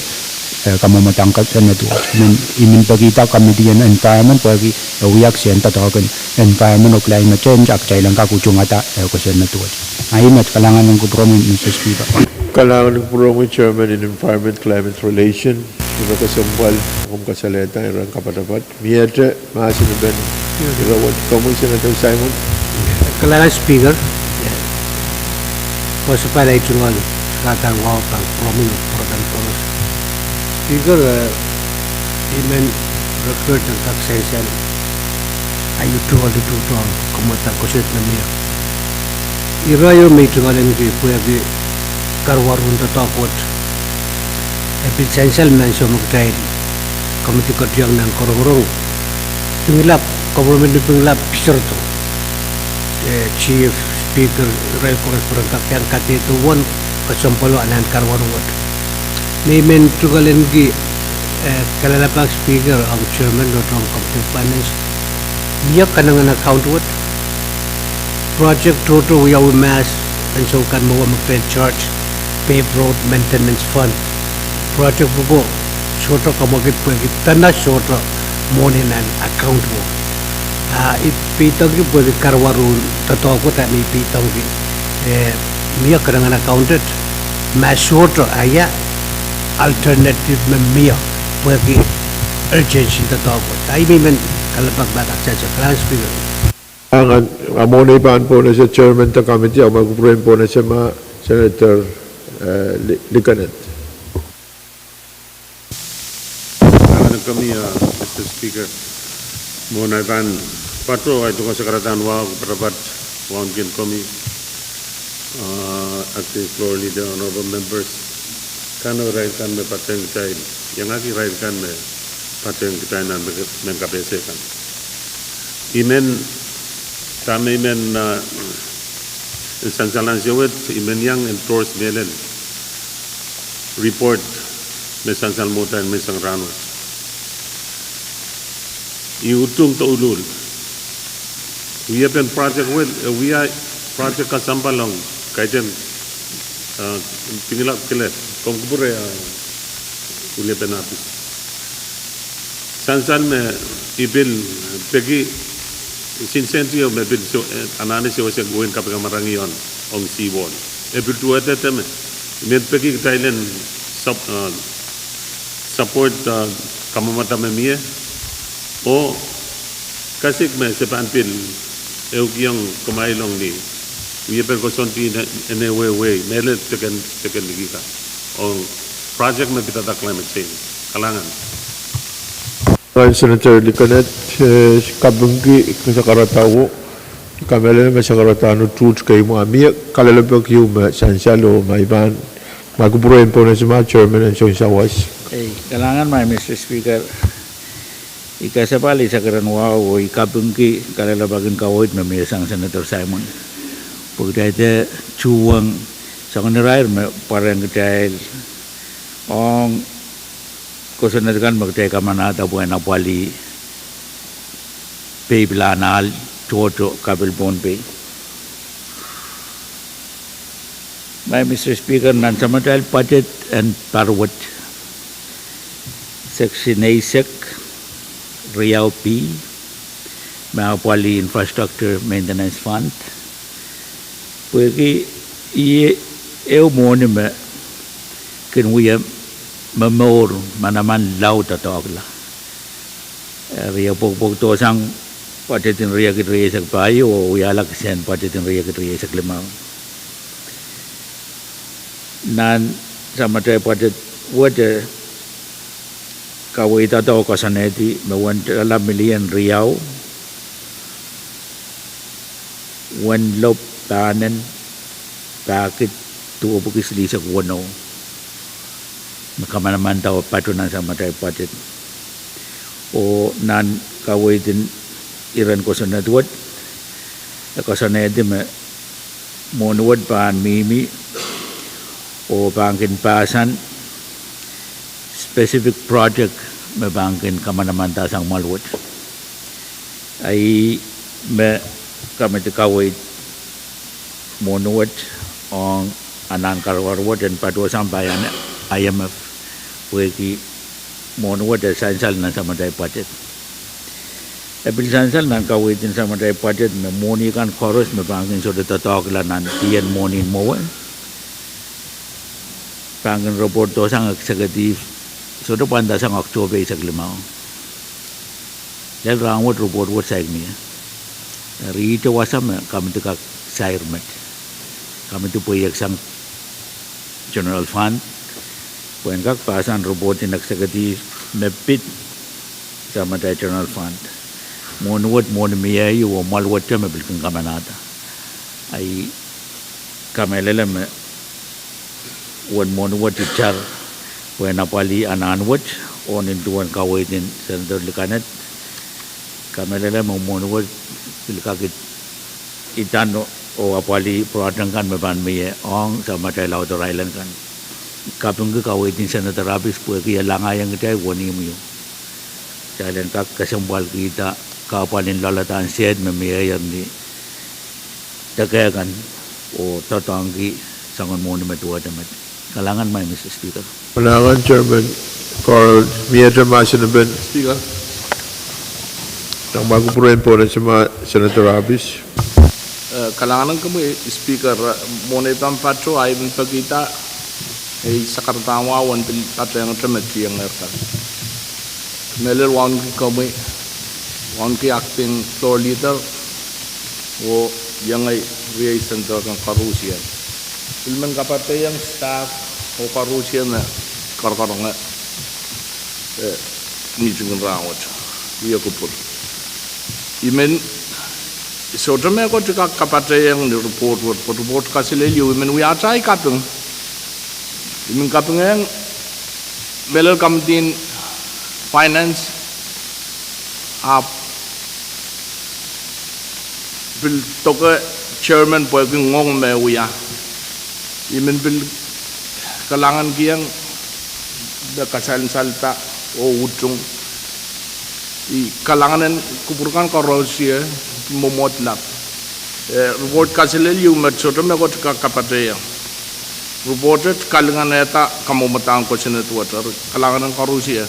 eh, kamwomwdahn kosonned wet. Men I men pekihda Committee en Environment pwehki e wia kisehn doadoahk en environment oh climate change, a kitail en kak utungada, eh, kosonned wet. Ahi met, kalahngan en kupwuromwi, Mister Speaker. Kalahngan en kupwuromwi Chairman en Environment Climate Relation. Ire kesempwal, komw kasalehda iren kapatapat. Miehte mahsen pen ire wet, komwi Senator Simon. Kalahngan Speaker. Koasoaia ei tungoal sakaradahn wahu pahn kupwuromwi oh kupwuren koaros. Speaker, eh, I men record en kak sansal ahi tungoal tutuhdohng kamwomwdahn kosonned me mie. Irair me I tungoalenki pwehki karuwaru en doadoahk wet, e pil sansal me ansou me kitail komiti ketiong nan korongorong Pingelap, koperment en Pingelap piserdo, eh, chief, speaker, irail koaros pwurehng kak iang kadehde uwen kesempwalo anahn karuwaru wet. Me I men tungoalenki, eh, kalelapak speaker ong chairman, nohte ong committee of finance, mie kanengen account wet. Project tohto wiawi mahs, ansou kan mwowe me kitail charge paved road maintenance fund. Project pwuko sohte kamwakid pwehki dene sohte mwohni nan account wet. A I peidengki pwehki karuwaru en doadoahk wet, a me I peidengki, eh, mie kanengen account wet, ma sohte, a ia alternative me mie pwehki urgency en doadoahk wet. A I men kalelapak me kak sansal. Kalahngan Speaker. Angan, a mwohn ei pahn pohnese chairman de committee, a ma kupwuren pohnese ma Senator, eh, Li-, Likened. Angan komwi, eh, Mister Speaker. Mwohn ei pahn patoh, ei tungoal sakaradahn wahu, patapat wauneki komwi, eh, Acting Floor Leader, Honorable Members, kano irail kan me patehng kitail, iangahki irail kan me patehng kitail nan mehn kapehse kan. I men, dahme I men, eh, sansalehng ansou wet, I men iang endorse mehlel report me sansal mwohtail menseng rahnwet. I utung douluhl. Wiepen project wet, eh, wia project kesempwal ong kaidehn, eh, Pingelap, kele, komw kupwure, eh, wiepen ahpis. Sansal me I pil peki, sinsendio me pil so, eh, anahne sewese wehin kapikamarangi ong, ong seawall. E pil duwehte me I men peki kitail en sup-, eh, support, eh, kamwomwada me mie, oh kasik me se pahn pil ehukiong kumwail ong ni wiepen koasoandi en, en ehuehu mehlel teken, teken liki kan ong project me pidada climate change. Kalahngan. Kalahngan Senator Likened, eh, kapingki sakaradahwo, kamehlele me sakaradahn tuht kei mwo, a mie kalelapak ieu me sansal oh ma I pahn, ma kupwuren pohnese ma chairman en ansou sawas. Ei, kalahngan ma Mister Speaker. I kasapahl sakaradahn wahu oh I kapingki kalelapak en kaweid me mie sang Senator Simon. Pwe kitail dehr tuhwong soangen irair me pwarehng kitail ong kosonned kan me kitail kamanahda pwehn apwalih pei pilahn ahl tohto kapil Pohnpei. Ma Mister Speaker, nan samatail budget en pahr wet, section eisek riau B, me apwalih infrastructure maintenance fund, pwehki ih ehu mwohni me kin wia momour manaman laud doadoahkla. Eh, riepwokpwokdohsang budget en riekid rieisek pahieu oh wiahla kisehn budget en riekid rieisek limau. Nan samatail budget wet, eh, kaweidada oh koasoanehdi me uwen dala milion riau, uwen lop pahnen pahkid duwepwiki silihsek weneu me kamanamanda oh patoh nan samatail budget. Oh nan kaweid en iren kosonned wet, e koasoanehdi me mwohni wet pahn mihmi oh pahn kin pahsan specific project me pahn kin kamanamandasang mwoal wet. A ih me komiti kaweid mwohni wet ong anahn karuwaru wet en patohsang pahn iang I M F, pwehki mwohni wet e sansal nan samatail budget. E pil sansal nan kaweid en samatail budget me mwohni kan koaros me pahn kin sohte doadoahkla nan dih en mwohni mwowe pahn kin report dohsang executive, sohte pwandasang Oktohpe eisek limau. Lel rahnwet report wet saik mie. Eri ihte wasa me komiti kak sair met. Komiti pweieksang general fund pwehn kak pahsan report en executive me pid samatail general fund. Mwohni wet mwohni mie ieu oh mwoal wet me pil kin kamanahda. A ih Kamehlele me uwen mwohni wet itar pwehn apwalih anahn wet, oh nin duwen kaweid en Senator Likaned. Kamehlele me mwohni wet pil kak itar oh apwalih pwurehng kan me pahn mie ong sapwellimatail authorize kan. Kapingki kaweid en Senator Abis pwehki e langahiong kitail wenihmw ieu. Kitail en kak kesempwalkihda kahpwal en loalatail sehd me mie ni deke kan oh doadoahngki soangen mwohni me duwehte met. Kalahngan, Madam Speaker. Kalahngan, Chairman Carl. Miehte mahsen en Speaker. Nan kupwuren pwonese ma Senator Abis. Eh, kalahngan ong komwi Speaker, mwohni pahn patoh, ahi men pekihda ei sakarada wah wen pil patehngete me tiengehr kan. Mehlel wauneki komwi, wauneki Acting Floor Leader, oh iengei riei Senator kan koarusie. Pil men kapatahieng staff oh koarusie me karakarahng, eh, meeting en rahnwet. Wia kupwur. I men sohte mehkot I kak kapatahieng ni report wet, pwe report kaselel ieu I men wia atail kaping. I men kapingehng mehlel committee en finance, ahpw pil doke chairman pwehki ngoang me wia. I men pil kalahngankihong me kasalsalda oh utung. I kalahngan en kupwur kan koarusie, mwomwohd lap. Eh, report kaselel ieu me sohte mehkot I kak kapatahieng. Report et kalinganehda kamwomwadahn kosonned wet. Kalahngan en koarusie.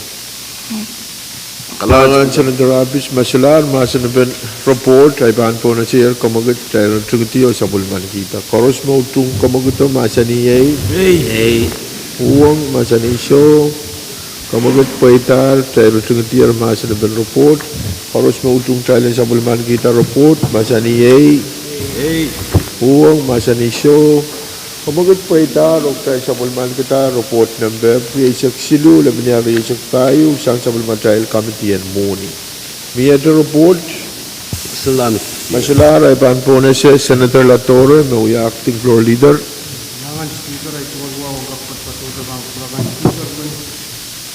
Kalahngan Senator Abis. Ma solahr mahsen en report, ahi pahn pwonese komwekid kitail en tingidi oh sapwellimanikihda. Koaros me utung komwekido mahsanih ei. Ei. Uhwong mahsanih soh. Komwekid pweidahr, kitail en tingidi mahsen en report. Koaros me utung kitail en sapwellimanikihda report mahsanih ei. Uhwong mahsanih soh. Komwekid pweidahr oh kitail sapwellimanikihda report nempe rieisek siluh, lepin iar rieisek pahieu, sang sapwellimatail committee en mwohni. Miehte report. Ma solahr ahi pahn pwonese Senator Latore me wia Acting Floor Leader. Kalahngan Speaker, ahi tungoal wahu en kak patohdo pahn kupwur akan Speaker men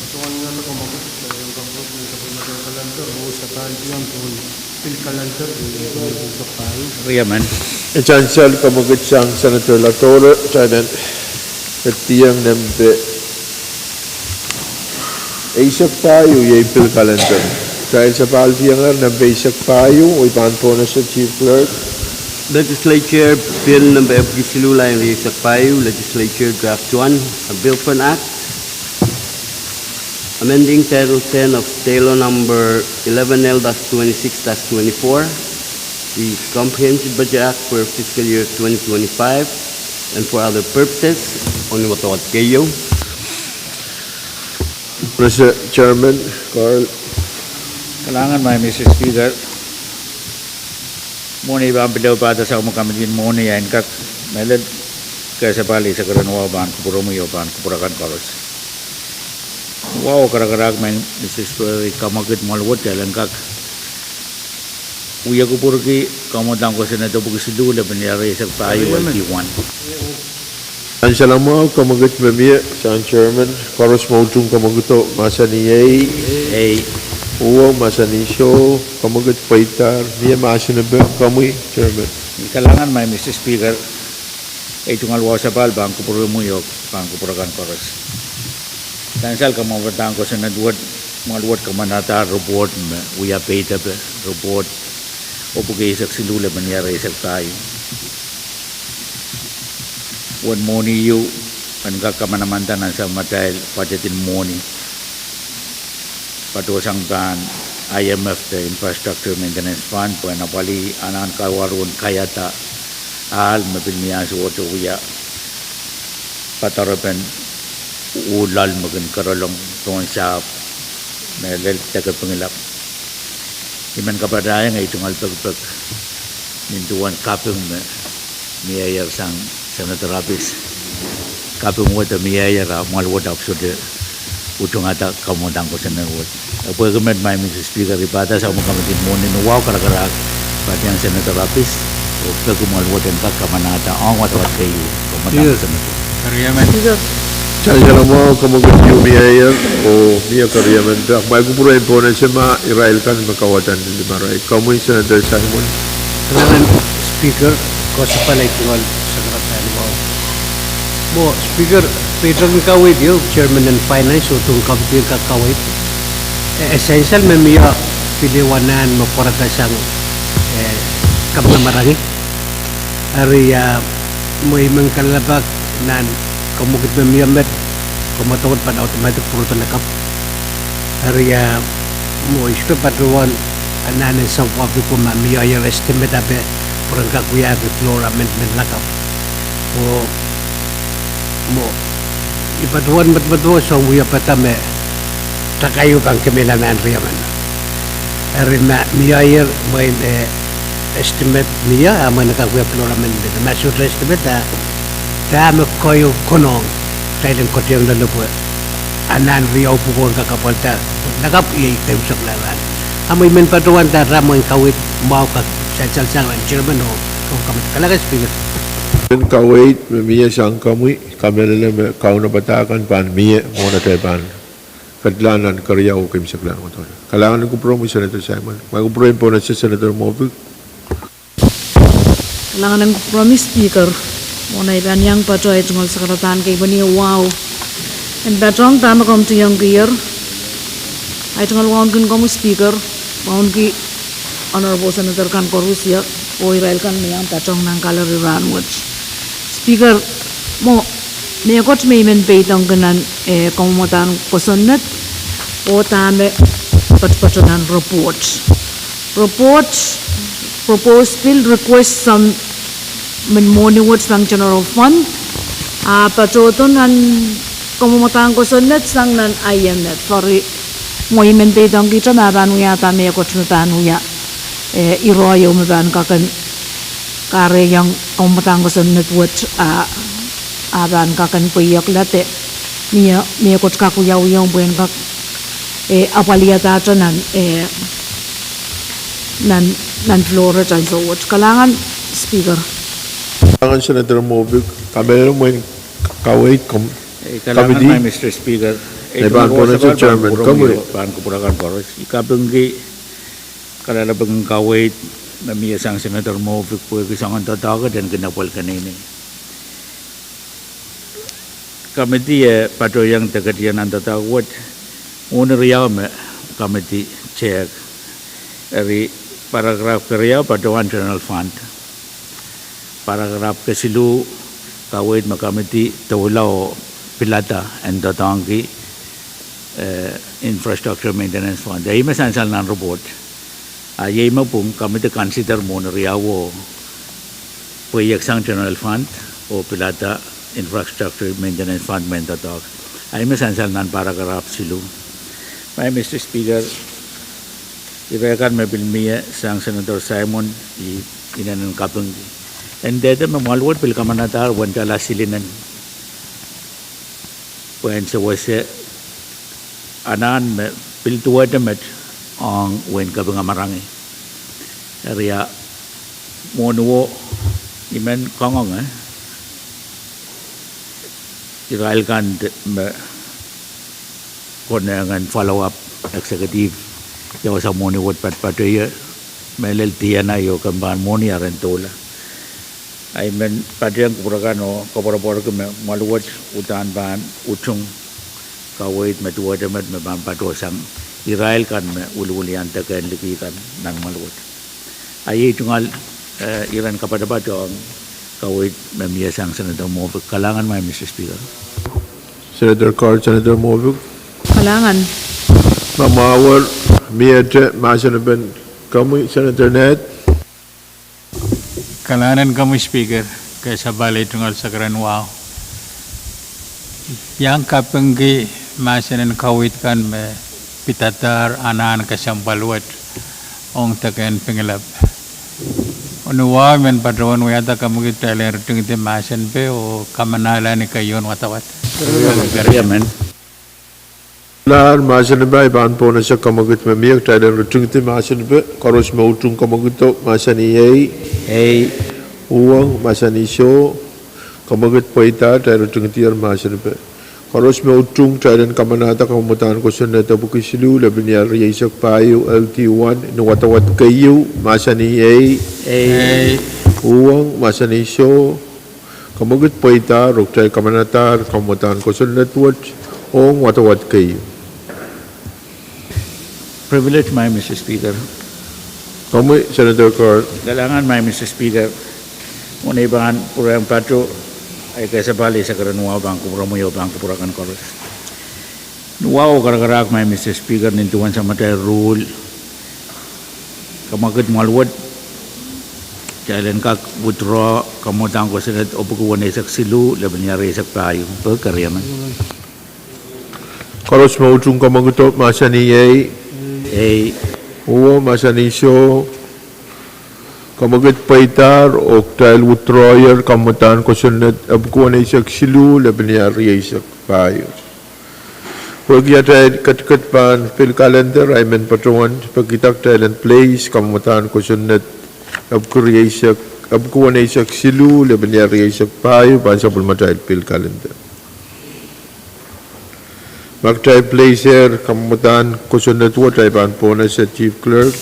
patohwan wiahda komwekid, pil calendar, riemen. E sansal komwekid sang Senator Latore, kitail en ketieng nempe eisek pahieu iei pil calendar. Kitail sapahl tiengehr nempe eisek pahieu, oh I pahn pwonese Chief Clerk. Legislature Bill nempe epwiki siluh, lain rieisek pahieu, Legislature Draft One, a bill for an act amending Title ten of Tax Law number eleven L dash twenty-six dash twenty-four, the Comprehensive Budget Act for fiscal year twenty twenty-five, and for other purposes. Only what, what, keieu. Mister Chairman, Carl. Kalahngan, Madam Speaker. Mwohni pahn pil ehu pahda sang me committee en mwohni en kak mehlel kesepahl eisek erein wahu pahn kupwuromwi oh pahn kupwur akan koaros. Wahu karakarahk, Madam Speaker, komwekid mwoal wet kitail en kak wia kupwurki kamwomwadahn kosonned epwiki siluh, lepin iar rieisek pahieu, L T one. Sansal mwahu, komwekid me mie sang Chairman, koaros me utung komwekido mahsanih ei. Ei. Uhwong mahsanih soh, komwekid pweidahr, mie mahsen en komwi Chairman. Kalahngan, Madam Speaker. Ei tungoal wahu sapahl pahn kupwuromwi oh pahn kupwur akan koaros. Sansal kamwomwadahn kosonned wet, mwoal wet kamanada report me wia peidepe, report epwiki eisek siluh, lepin iar rieisek pahieu. Uwen mwohni ieu en kak kamanamanda nan sapwellimatail budget en mwohni. Patohsang pahn I M F de Infrastructure Maintenance Fund pwehn apwalih anahn kawaru en kaiada ahl me pil mie ansouohte wia padarepen uh loal me kin kerelong pohn sahpw me lel deke Pingelap. I men kapatahieng ei tungoal pekipek nin duwen kaping me mieier sang Senator Abis. Kaping wet e mieier, a mwoal wet ahpw sohte utungada kamwomwadahn kosonned wet. E pwehki met, Madam Speaker, I pahda sang me committee en mwohni, wahu karakarahk pahn sang Senator Abis. Oh peki mwoahl wet en kak kamanahda ong wadawad kei. Yes. Keriamen. Yes, sir. Sansal mwahu, kemwekid ieu mie ier, oh mie keriamen. Pahn mwail kupwuren pohnese ma irail kan me kauwada ni limarail. Komwi Senator Simon. Kalahngan Speaker, koasoia pali tungoal sakaradahn mwahu. Mwo Speaker, peitok en kaweid ieu, Chairman en Finance oh duwen committee en kak kaweid. E, e sansal me mie pil ehu anahn me pwarada sang, e, Kaping Amarangi. Eri, a, mwein I men kalelapak nan kemwekid me mie met, komw wadawad pahn automatic pwurodo lakapw. Eri, a, mwo I sohte patohwan anahn en sampah pwuko ma mie ier estimate ape pwuren kak wiahki floor amendment lakapw. Oh, mwo I patohwan medemedewe soangen wiepe da me takaiu pahn kemehla nan riemen. Eri ma mie ier mwein, e, estimate mie, a mwein kak wia floor amendment. Ma sohte estimate, a, dahme keieu konehng, kitail en kohdihong loale pwe anahn riau pwuko en kak apwalda, lakapw iei keimwseklahn. A mwein I men patohwan dahme I men kaweid mwahu kak sansal sang nan Chairman oh, oh committee. Kalahngan Speaker. En kaweid me mie sang komwi, kamehlele me kaunopada kan pahn mie, mwohn atail pahn ketilahng nan keriau oh keimwseklahn kohdo. Kalahngan en kupwuromwi Senator Simon. Mwail kupwuren pohnese Senator Moffitt. Kalahngan en kupwuromwi Speaker. Mwohn ei pahn iang patoh ei tungoal sakaradahn kei pweni wahu. En patohwan dahme komw tiengkier. Ei tungoal wauneki komwi Speaker. Wauneki Honorable Senator kan koaros oh irail kan me iang patohwan nan gallery rahnwet. Speaker, mwo mehkot me I men peidengki nan, e, kamwomwadahn kosonned, oh dahme patopato nan report. Report, proposed bill request some men mwohni wet sang general fund, a patohdo nan kamwomwadahn kosonned sang nan I M F. Eri mwo I men peidengkihte ma pahn wiahda mehkot me pahn wia, e, ire ieu me pahn kak en kahrehiong kamwomwadahn kosonned wet, a, a pahn kak en pweiekla de mie, mehkot kak wiawi ong pwehn kak, e, apwaliadahte nan, e, nan, nan floor et and so wet. Kalahngan Speaker. Kalahngan Senator Moffitt, kamehlele mwein kaweid komw. E, kalahngan committee. Mr Speaker. E pahn pohnese Chairman, komwi. Pahn kupwuramwail koaros. I kapingki kalelapak en kaweid me mie sang Senator Moffitt pwehki soangen doadoahk en kin apwal keneinei. Committee e patohwanohng de ketin nan doadoahk wet, mwohni riau me committee chair. Eri paragraph keriau patohwan general fund. Paragraph kesiluh kaweid me committee doula oh pilada en doadoahngki, e, infrastructure maintenance fund. Ih me sansal nan report. A iei me pwung committee consider mwohni riau oh pweiek sang general fund oh pilada infrastructure maintenance fund mehn doadoahk. A ih me sansal nan paragraph siluh. Mwo Mr Speaker, ire kan me pil mie sang Senator Simon, I inenen kapingki. En dehde me mwoahl wet pil kamanadahr wen tala silinen pwehn sewese anahn me pil duwehte met ong wehin Kaping Amarangi. Eri a mwohni wet I men kangoange irail kan me konehng en follow up executive, ia wasa mwohni wet patpatohie, mehlel D N I oh kempe en mwohni aren doula. A I men patehng kupwure kan oh koapworopworki me mwoahl wet uhdahn pahn utung kaweid me duwehte met me pahn patohsang irail kan me wiliwilian deke en liki kan nan mwoahl wet. A iei tungoal, e, iren kapatapat ong kaweid me mie sang Senator Moffitt. Kalahngan Mr Speaker. Senator Carl, Senator Moffitt. Kalahngan. Ma mwahu wet, miehte mahsen en komwi Senator Ned. Kalahngan en komwi Speaker, ke sapahl ei tungoal sakaradahn wahu. Iang kapingki mahsen en kaweid kan me pidadahr anahn kesempwal wet ong deke en Pingelap. Ni wahu I men patohwan wiahda kemwekid kitail en ritingdi mahsen pe oh kamanahla ni keieun wadawad. Kalahngan mahsen pe. I pahn pohnese kemwekid me mie kitail en ritingdi mahsen pe. Koaros me utung kemwekido mahsanih ei. Ei. Uhwong, mahsanih soh. Kamwekid pweida, kitail ritingdier mahsanipe. Koaros me utung, kitail en kamanahda kamwadahn kosonned epwiki siluh, lepin iar rieisek pahieu, L D one, ni wadawad keieu, mahsanih ei. Ei. Uhwong, mahsanih soh. Kamwekid pweida, oh kitail kamanahdahr kamwadahn kosonned wet ong wadawad keieu. Privilege, my Mister Speaker. Komwi, Senator Carl. Kalahngan, my Mister Speaker. Mwein ei pahn pwurehng patoh, ahi kesempwal, I sakarakarahkan wahu pahn kupwuromwi oh pahn kupwur akan koaros. Ni wahu oh karakarahk, my Mister Speaker, nin duwen samatail ruhl, kamwekid mwahl wet, kitail en kak withdraw kamwadahn kosonned epwiki weneisek siluh, lepin iar rieisek pahieu. Pwe keriemen. Koaros me utung kamwekido mahsanih ei. Ei. Uhwong, mahsanih soh. Kamwekid pweidahr oh kitail withdrawyer kamwadahn kosonned epwiki weneisek siluh, lepin iar rieisek pahieu. Pwehki atail ketiket pahn pil kalender, I men patohwan pekihda kitail en place kamwadahn kosonned epwiki rieisek, epwiki weneisek siluh, lepin iar rieisek pahieu pahn sapwellimatail pil kalender. Ma kitail place-er kamwadahn kosonned wet, I pahn pohnese Chief Clerk.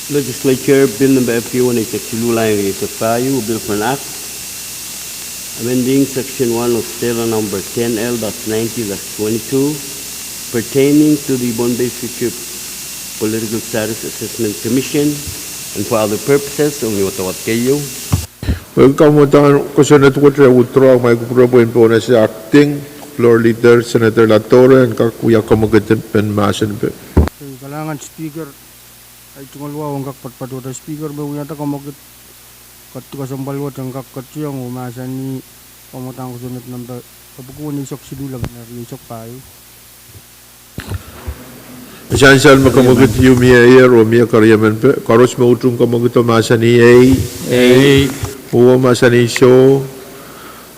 Legislature Bill Number epwiki weneisek siluh, lain rieisek pahieu, a bill for an act amending section one of Taylor number ten L dash ninety dash twenty-two, pertaining to the Pohnpei Future Political Status Assessment Commission and for other purposes, ong ni wadawad keieu. Pwehki kamwadahn kosonned wet re withdraw, ma I kupwure pwe I en pohnese acting floor leader, Senator Latore, en kak wia kamwekidipen mahsanipe. Kalahngan Speaker, ahi tungoal wahu en kak patohda Speaker me wiahda kamwekid ketikihong kesempwal wet en kak ketiong oh mahsanih kamwadahn kosonned number epwiki weneisek siluh, lepin iar rieisek pahieu. Sansal me kamwekid ieu mieier oh mie keriemen pwe koaros me utung kamwekido mahsanih ei. Ei. Uhwong, mahsanih soh.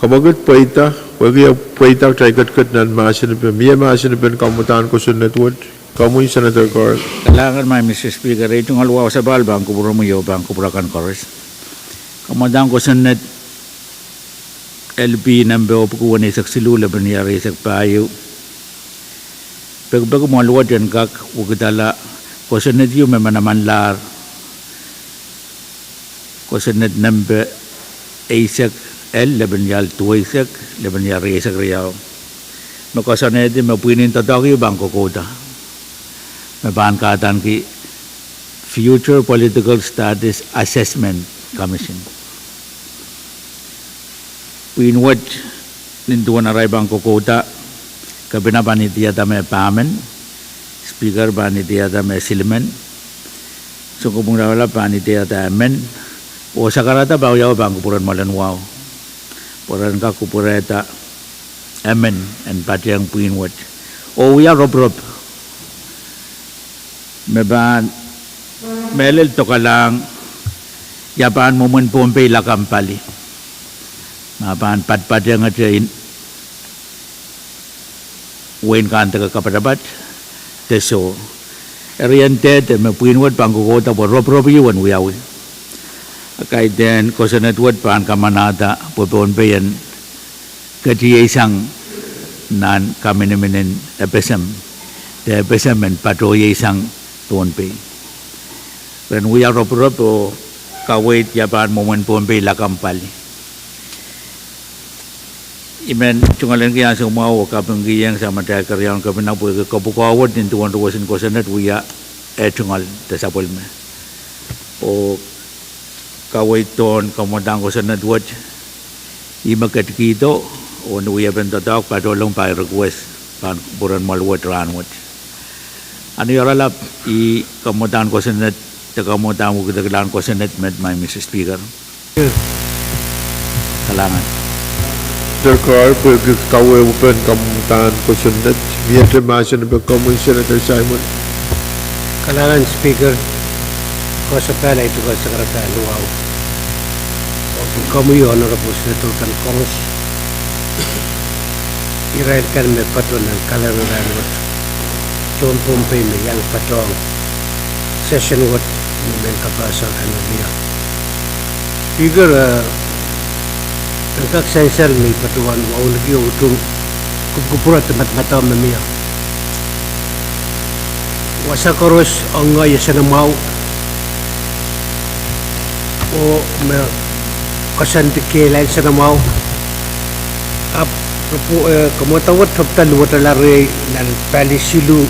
Kamwekid pweida, pwehki e pweida kitail ketiket nan mahsanipe, mie mahsanipen kamwadahn kosonned wet. Komwi, Senator Carl. Kalahngan, my Mister Speaker, ahi tungoal wahu sapahl pahn kupwuromwi oh pahn kupwur akan koaros. Kamwadahn kosonned L P number epwiki weneisek siluh, lepin iar rieisek pahieu. Pekipeki mwahl wet en kak wekidala kosonned ieu me manamanlahr kosonned number eisek L, lepin iar duweisek, lepin iar rieisek riau. Me koasoanehdi me pwihn en doadoahk ieu pahn kokouda, me pahn kadaniki Future Political Status Assessment Commission. Pwihn wet, nin duwen arail pahn kokouda, Kepina pahn idihada me pahmen, Speaker pahn idihada me silimen, Sounkopwung Lapalap pahn idihada emen, oh sakarada pahn wiawi pahn kupwuren mwoalen wahu, pwe ren kak kupwurehda emen en patehng pwihn wet. Oh wia roporop me pahn mehlel dokalahng ia pahn mwomwen Pohnpei lakapw pali, ma pahn patpatehngete wehin Kandeke kapatapat de soh. Eri en dehde me pwihn wet pahn kokouda pwe roporop ieu en wiawi. A kaidehn kosonned wet pahn kamanahda pwe Pohnpei en ketieisang nan kaminiminen FSM, de FSM en patohieisang Pohnpei. Ren wia roporop oh kaweid ia pahn mwomwen Pohnpei lakapw pali. I men tungoalenki ansou mwahu oh kapingkihong samatail keriaun Kepina pwehki kopwukoa wet nin duwen roson kosonned wia eh tungoal de sapwellime. Oh kaweid pohn kamwadahn kosonned wet, ih me ketikihdo, oh ni wiepen doadoahk patohlong pai request pahn kupwuren mwoal wet rahn wet. Ahneioaralap, ih kamwadahn kosonned, de kamwadahn wekidekilahn kosonned met, my Mister Speaker. Kalahngan. Senator Carl, pwehki kawehwepen kamwadahn kosonned, miehte mahsen pwe komwi, Senator Simon. Kalahngan Speaker, koasoapahl, ahi tungoal sakarada en wahu. Oh komwi Honorable Senator kan koaros, irail kan me patoh nan kalendar rahn wet, tohn Pohnpei me iang patohng session wet me men kapahsa kan me mie. Speaker, eh, en kak sansal me I patohwan wauneki oh utung kupwukupwure de madamadau me mie. Wasa koaros ong ngehi e soanamwahu, oh me koasoandi kehlail soanamwahu. Ahpw repo-, eh, kamwadang wet tepda luwetala rehi nan pali siluh,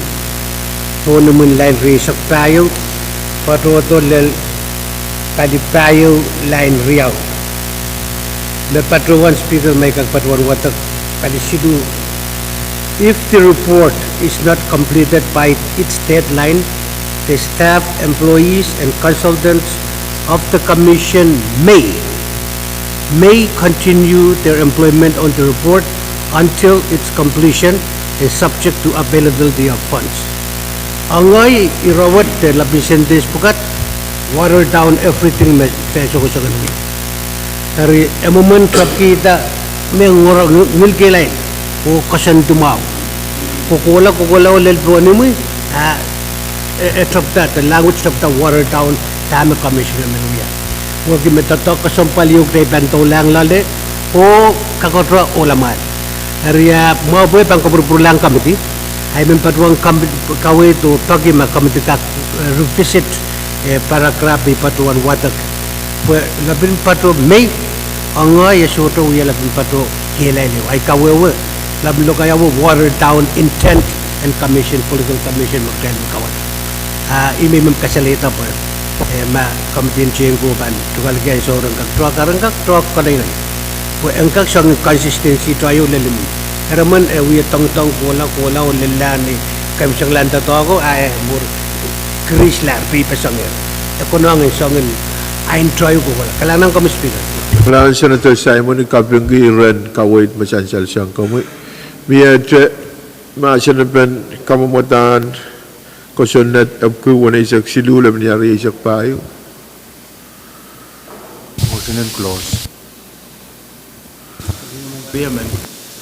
tohnimwen lain rieisek pahieu, patohdo lel pali pahieu lain riau. Me patohwan, Speaker, ma I kak patohwan wadek, pali siluh. If the report is not completed by its deadline, the staff, employees, and consultants of the commission may, may continue their employment on the report until its completion and subject to availability of funds. Ong ngehi, ire wet de lapin sentence pwukat, water down everything me dehr sokosok en mie. Eri e mwomwen tepkihda me ngoro-, ngil kehlail oh koasoandi mwahu. Kohkohla, kohkohla oh lel pohnimwi, a, e, e tepda, the language tepda water down dahme commission men wia. Wehwehki me doadoahk kesempwal ieu kitail pahn doulahng loale oh kakete ohla mwahl. Eri a mwahu pwe pahn kapwurpwurlahng committee, I men patohwan kaweid oh peki ma committee kak, eh, revisit, eh, paragraph me I patohwan wadek. Pwe lapin pato may, ong ngehi e sohte wia lapin pato kehlail ehu. I kawehwe, lapin lokaia wet water down intent en commission, political commission me kitail kawada. A, I men, men kasalehda pwe, eh, ma committee en tehnko pahn tukalki ansou ren kak tohk, ren kak tohk konehng. Pwe en kak soangen consistency tohto ieu lel imwi. Eri men e wia doadoahk kohla, kohla oh lella ni kemsek landa doadoahk, a e mwur kirislahr pei peseng. E konehng en soangen ain tohto ieu kohkohla. Kalahngan komwi Speaker. Kalahngan Senator Simon, I kapingki ren kaweid me sansal sang komwi. Miehte mahsenepen kamwadang kosonned epwiki weneisek siluh lepin rieisek pahieu. Motion en close.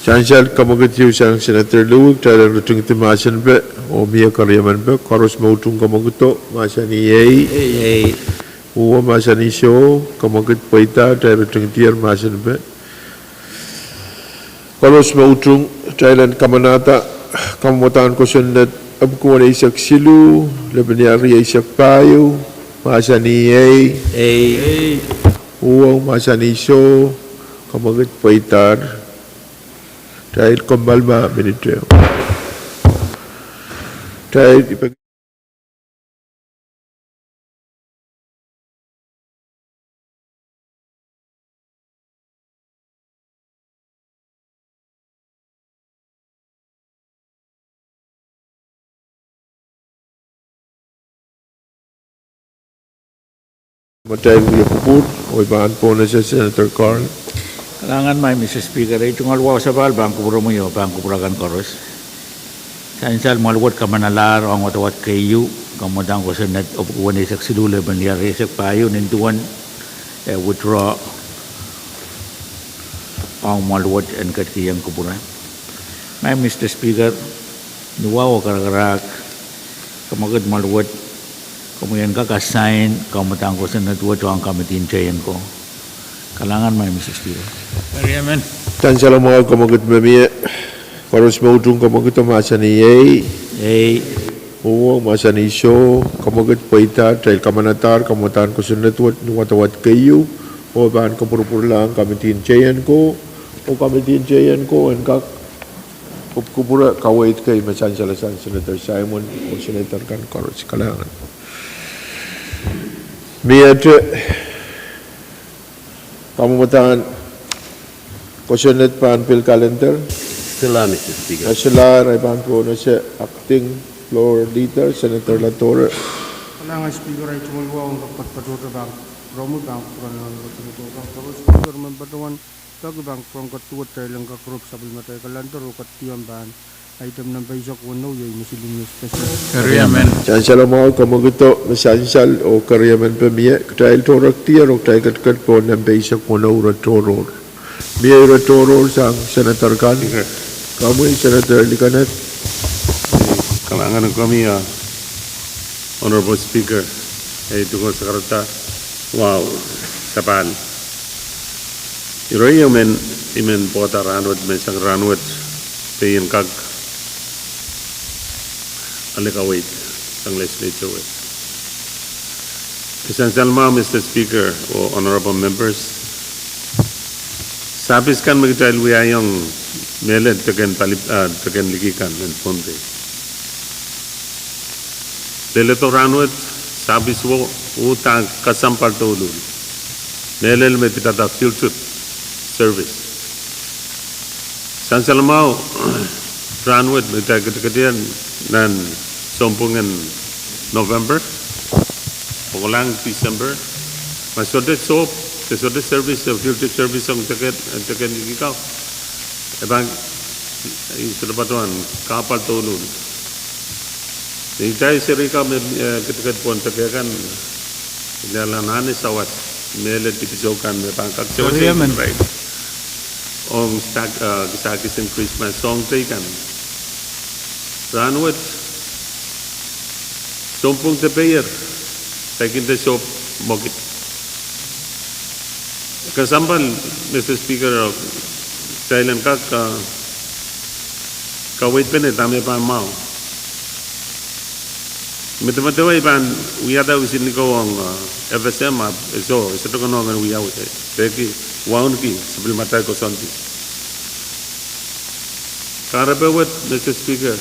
Sansal kamwekid ieu sang Senator Luwik, kitail en ritingdi mahsenpe, oh mie keriemenpe, koaros me utung kamwekido, mahsanih ei. Ei. Uwo mahsanih soh, kamwekid pweida, kitail ritingdier mahsenpe. Koaros me utung, kitail en kamanada kamwadang kosonned epwiki weneisek siluh, lepin rieisek pahieu, mahsanih ei. Ei. Uwo mahsanih soh, kamwekid pweidahr. Kitail kompoal ma minit ehu. Kitail Matail wia kupwur, oh I pahn pohnese Senator Carl. Kalahngan maing Mister Speaker, ei tungoal wahu sapahl pahn kupwuromwi oh pahn kupwur akan koaros. Sansal mwahl wet kamanalahr ong wadawad keieu, kamwadang kosonned epwiki weneisek siluh lepin rieisek pahieu, nin duwen, eh, withdraw ong mwahl wet en ketikihong kupwure. Maing Mister Speaker, ni wahu oh karakarahk, kamwekid mwahl wet, komwi en kak assign kamwadang kosonned wet ong committee en teien ko. Kalahngan maing Mister Speaker. Sansal mwahu, kamwekid me mie, koaros me utung kamwekido mahsanih ei. Ei. Uwo mahsanih soh, kamwekid pweidahr, kitail kamanadahr kamwadang kosonned wet ni wadawad keieu, oh pahn kapwurpwurlahng committee en teien ko, oh committee en teien ko en kak kupwukupwure kaweid kei me sansal sang Senator Simon oh Senator kan koaros. Kalahngan. Miehte kamwadang kosonned pahn pil calendar. Solahr, Mister Speaker. Solahr, I pahn pohnese Acting Floor Leader, Senator Latore. Kalahngan Speaker, ei tungoal wahu ong kak patopato pahn kupwuromwi pahn kupwuren pahn kupwuren Speaker, men patohwan peki pahn kupwuren ketido wet kitail en kak rop sapwellimatail calendar oh ketido pahn item nempe eisek weneu, iei me siluh me special. Eri amen. Sansal mwahu, kamwekido me sansal oh keriemenpe mie, kitail tohrohr dier oh kitail ketiket pohn nempe eisek weneu, ire tohrohr. Mie ire tohrohr sang Senator kan. Komwi Senator Likinet. Kalahngan komwi, ah, Honorable Speaker, ei tungoal sakarada wahu sapahl Ire ieu men, I men pwohda rahnwet, me sang rahnwet, pein kak ale kaweid sang legislature wet. Sansal mwahu, Mister Speaker, oh honorable members. Service kan me kitail wiahiong mehlel deke en pali, ah, deke en liki kan en Pohnpei. Leledo rahnwet, service wo, uhdahn kesempwal douluhl. Mehlel me pidada field trip service. Sansal mwahu, rahnwet me kitail ketiketien nan sounpwong en November, pwukoa lang December, ma sohte sohp, de sohte service, de field trip service ong deke, deke en liki kau, e pahn, I sohte patohwan kahpwal douluhl. Ni kitail seri kau me, eh, ketiket pohn deke kan, I lella anahne sawas mehlel dipisou kan me pahn kak sewesei ong stak, eh, kisakis en Krismas soahng teikan. Rahnwet, sounpwong de peier, kitail kin de sohp mwekid. Kesempwal, Mister Speaker, kitail en kak, ah, kaweidpene dahme pahn mwahu. Medemedewe I pahn wiahda wisin likou ong, ah, F S M, ah, e soh, e sohte konehng en wiawi, eh, peki, wauneki sapwellimatail koasoandi. Kahrepe wet, Mister Speaker,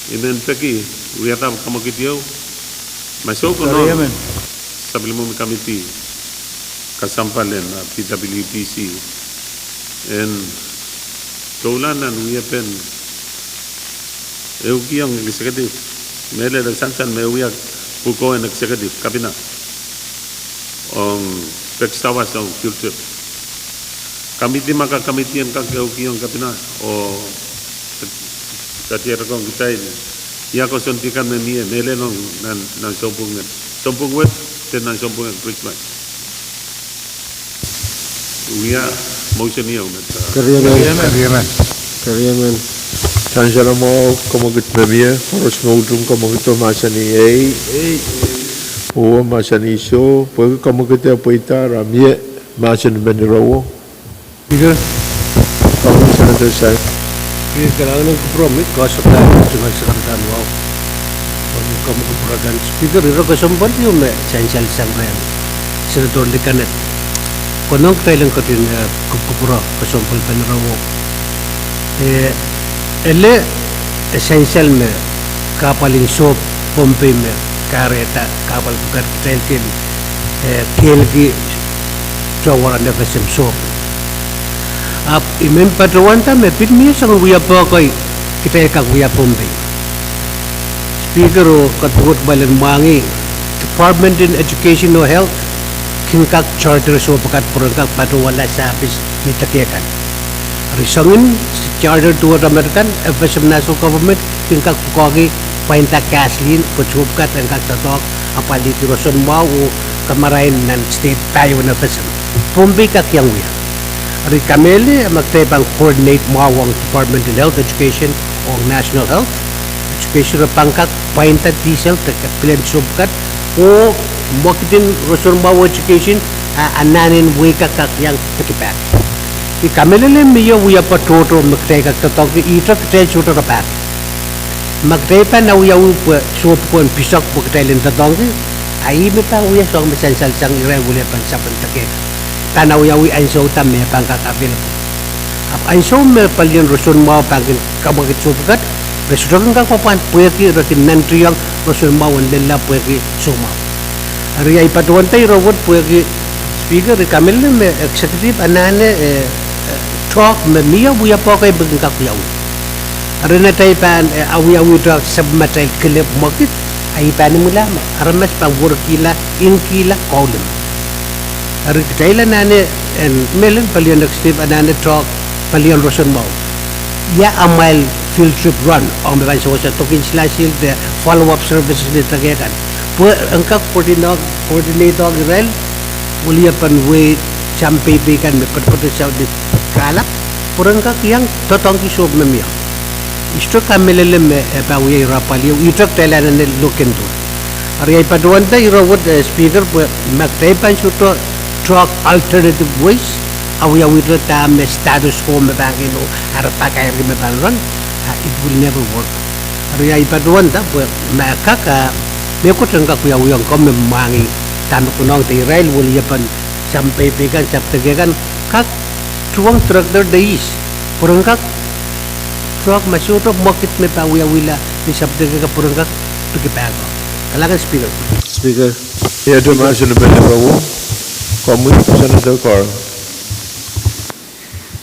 I men peki wiahda kamwekid ieu, ma soh konehng sapwellimomwi kamidi kesempwal en, ah, P W D C en doula nan wiepen ehukiong executive, mehlel sansal me wia pwukoa en executive, kapina, ong pek sawas ong field trip. Kamidi, ma kak kamidi en kak ehukiong kapina oh katier kong kitail ia koasoandi kan me mie mehlel ong nan, nan sounpwong en, sounpwong wet, de nan sounpwong en Krismas. Wia motion ieu met, ah. Keriemen. Keriemen. Sansal mwahu, kamwekid me mie, koaros me utung kamwekid oh mahsanih ei. Oh mahsanih soh, pwehki kamwekid e pweida, ra mie mahsen men ire wet. Speaker. Speaker, ire kesempwal ieu me sansal sang rehn Senator Likinet. Konehng kitail en ketin, eh, kupwukupwure kesempwal pen ire wet. Eh, ele, eh, sansal me kahpwal en sohp Pohnpei me kahrehda kahpwal pwukat kitail kin, eh, kehlki tohn waran F S M sohp. Ahpw I men patohwanda me pil mie soangen wiepe kei kitail kak wia Pohnpei. Speaker, oh kadauret me I men mwahngih, Department en Education oh Health kin kak charter sohp pwukat pwe ren kak patohwala service ni deke kan. Eri soangen charter duwehte met kan, F S M national government kin kak pwukoahki pwainda gasoline pwe sohp pwukat en kak doadoahk apwalihki roson mwahu oh kamarain nan state pahieu en F S M. Pohnpei kak iang wia. Eri I kamehlele ma kitail pahn coordinate mwahu ong Department en Health Education ong National Health Education, re pahn kak pwainda diesel de pilen sohp pwukat oh mwekid en roson mwahu education, a, anahnen wehi kak kak iang peki pak. I kamehlele me iei wiepe tohto me kitail kak doadoahngki, ihte kitail sohte rapahki. Ma kitail pahn awiawi pwe sohp ko en pisek pwe kitail en doadoahngki, a ih me pahn wia soahng me sansal sang irail wilipen sapwen deke kan. Pahn awiawi ansou da me pahn kak available. Ahpw ansou me pelien roson mwahu pahn kin kamwekid sohp pwukat, re sohte kin kak pwapwand pwehki re kin nantihong roson mwahu en lella pwehki soumwahu. Eri I patohwanda ire wet pwehki Speaker, I kamehlele me executive anahne, eh, eh, talk me mie wiepe kei me kin kak wiawi. Eri ni atail pahn, eh, awiawihte sapwellimatail kilep mwekid, a I pahn imwila me aramas pahn werkihla, inkihla, kaulim. Eri kitail anahne, en mehlel pelien executive anahne talk pelien roson mwahu. Ia amwail field trip run, ong me pahn sewese doken silasil de follow-up services ni deke kan. Pwe en kak coordinate, coordinate ong irail wilipen wehi sampei pei kan me potopoto saut ni kahlap, pwe ren kak iang doadoahngki sohp me mie. I sohte kamehlele me e pahn wia ire apwal ieu, ihte kitail anahne look into. Eri I patohwanda ire wet, eh, Speaker, pwe ma kitail pahn sohte talk alternative ways, awiawihda dahme status quo me pahn kin, oh, ara pakairki me pahn run, ah, it will never work. Eri ahi patohwanda pwe ma kak, ah, mehkot en kak wiawihong komw me mwahngih dahme konehng de irail weliepen sampeipei kan, sapwdekei kan, kak tuhwong director de ihs, pwuren kak, sohte ma sohte mwekid me pahn wiawihla ni sapwdekei kan pwuren kak piki pahn ko. Kalahngan Speaker. Speaker. Iet, Senator Carl.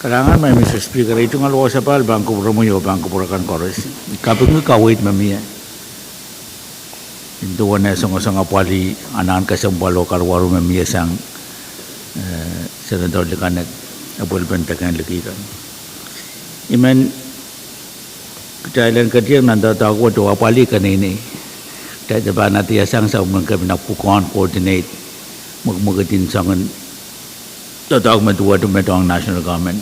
Kalahngan, Madam Speaker, ei tungoal wasa pahn pahn kupwuromwi oh pahn kupwur akan koaros. Kapingki kaweid me mie. Nin duwen eh songosong apwalih, anahn kesempwal oh karuwaru me mie sang, eh, Senator Likanek, apwalipen deke en liki kan. I men kitail en ketieng nan doadoahk wet oh apwalih keneinei. Kitail de pahn adihasang sapwellimen Kepina pwukoahn coordinate mwekimwekid en soangen doadoahk me duwehte me doadoahk national government.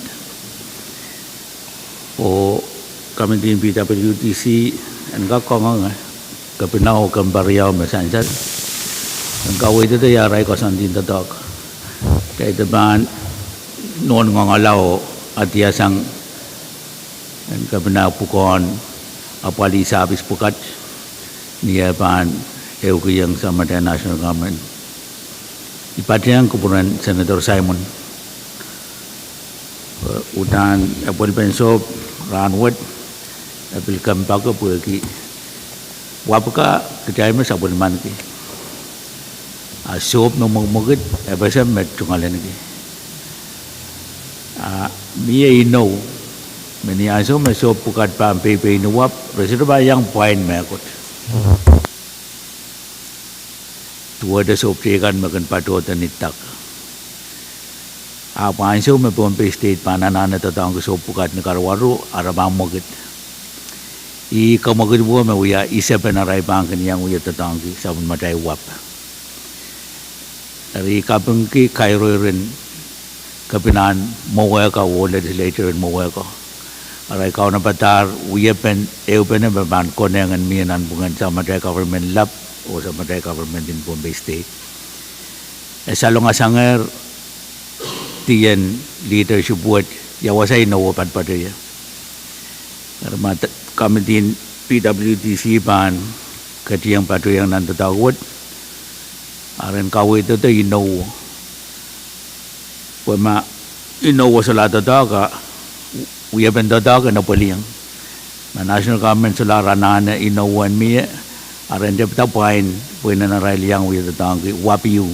Oh committee en P W D C en kak kangoange Kepina oh kempe riau me sansal en kaweidodo ia arail koasoandi en doadoahk. Kitail de pahn nohn ngoangala oh adihasang en Kepina pwukoahn apwalih service pwukat ni eh pahn ehukiong samatail national government. I patehng kupwuren Senator Simon. Eh, uhdahn apwalipen sohp rahnwet, e pil kempoake pwehki wapika kitail me sapwellimaniki. A sohp me mwekimwekid, e pese me tungoaleniki. A mie inou, me ni ansou me sohp pwukat pahn peipei ni wap, re sohte pahn iang pwain mehkot. Duwehte sohp teikan me kin patohdo ni dak. Ahpw ansou me Pohnpei State pahn anahne doadoahngki sohp pwukat ni karuwaru, a re pahn mwekid. Ih kemwekid wo me wia isepen arail pahn kin iang wia doadoahngki sapwellimatail wap. Eri kapingki kairo iren Kepinahn Mowehka oh legislature en Mowehka. Arail kaunopada wiepen ehupene me pahn konehng en mie nanpwungen samatail government lap oh samatail government en Pohnpei State. E salongasangehr dien leadership wet, ia wasa inowo patopato ie. Eri ma committee en P W D C pahn ketieng patohieng nan doadoahk wet, a ren kaweidodo inowo. Pwe ma inowo solahr doadoahk, a wiepen doadoahk en apwaliong. Ma national government solahr anahne inowo en mie, a ren tepda pwain pwe inenen arail iang wia doadoahngki wap ieu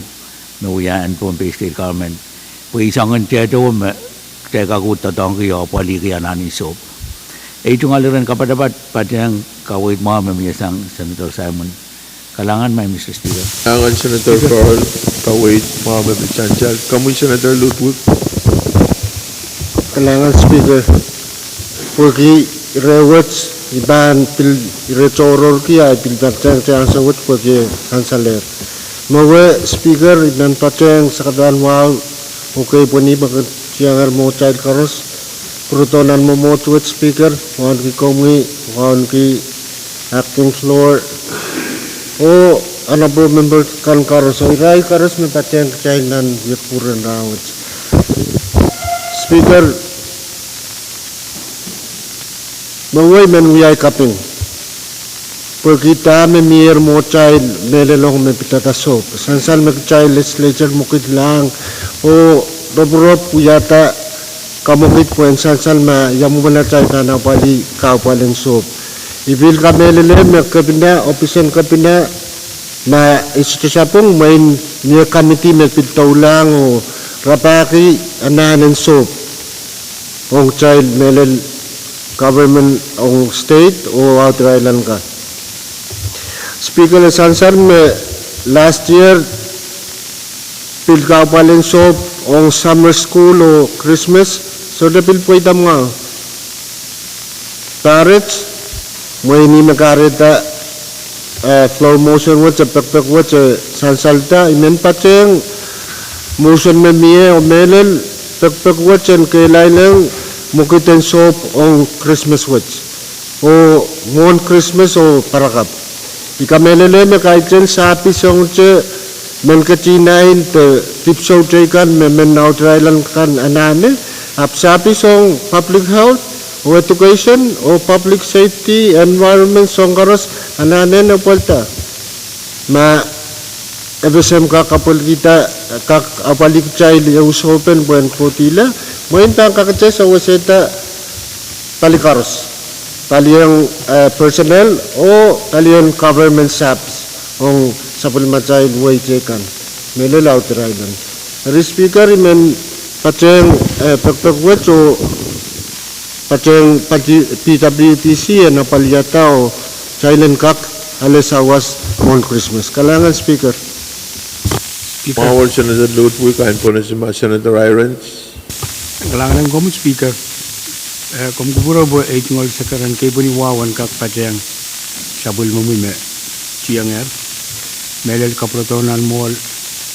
me wia en Pohnpei State Government. Pwe i soangen tehdowo me kitail kak uhd doadoahngki oh apwalihki anahn en sohp. Ei tungoal iren kapatapat patehng kaweid mwahu me mie sang Senator Simon. Kalahngan, Madam Speaker. Kalahngan Senator Carl, kaweid mwahu me pil sansal. Komwi Senator Ludwig. Kalahngan Speaker. Pwehki ire wet, I pahn pil ire tohrohrki, a I pil patehng ansou wet pwehki sansalehr. Mwowe Speaker, I men patehng sakadahn wahu, okay, pwe ni me ketiengehr mwohtail koaros. Pwurodo nan mwomwohd wet Speaker, wauneki komwi, wauneki Acting Floor, oh honorable member kan koaros, oh irail koaros me patehng kitail nan wiepen pwuren rahnwet. Speaker, mwowe I men wiahki kaping pwehki dahme mier mwohtail mehlel ong me pidada sohp. Sansal me kitail legislature mwekidlahng oh ropwurop wiahda kamwekid pwehn sansal ma ia mwomwen atail pahn apwalih kahpwal en sohp. I pil kamehlele me Kepina, ohpis en Kepina, ma I sohte sapwung, mwein mie committee me pil doulahng oh rapahki anahn en sohp ong kitail mehlel government ong state oh outer island ka. Speaker, e sansal me last year pil kahpwal en sohp ong summer school oh Christmas, sohte pil pweida mwahu. Paret, mwein ih me kahrehda, eh, floor motion wet, e pekpek wet, e sansalda, I men patehng motion me mie oh mehlel pekpek wet en kehlailehng mwekid en sohp ong Christmas wet oh mwohn Christmas oh parakapw. I kamehlele me kaidehn sahpis ongete men ketin ain de dipwisou teikan me men Northern Ireland kan anahne, ahpw sapis ong public health, oh education, oh public safety, environment, soahng koaros anahne en apwalda. Ma FSM kak apwalkihda, kak apwalih kitail ehu sohpen pwehn kohdihla, mwein pahn kakete sewesehda pali koaros, palien, eh, personnel, oh palien government staffs, ong sapwellimatail wehi teikan, mehlel Northern Ireland. Eri Speaker, I men patehng, eh, pekpek wet oh patehng pali PWDC en apwalihada oh kitail en kak ale sawas mwohn Krismas. Kalahngan Speaker. Speaker. Mwahu Senator Ludwig, kain pwonese ma Senator Irons. Kalahngan en komwi Speaker. Eh, komw kupwure pwe ei tungoal sekeren kei pweni wahu en kak patehng sapwellimomwi me tiengehr. Mehlel kapwuredo nan mwohl,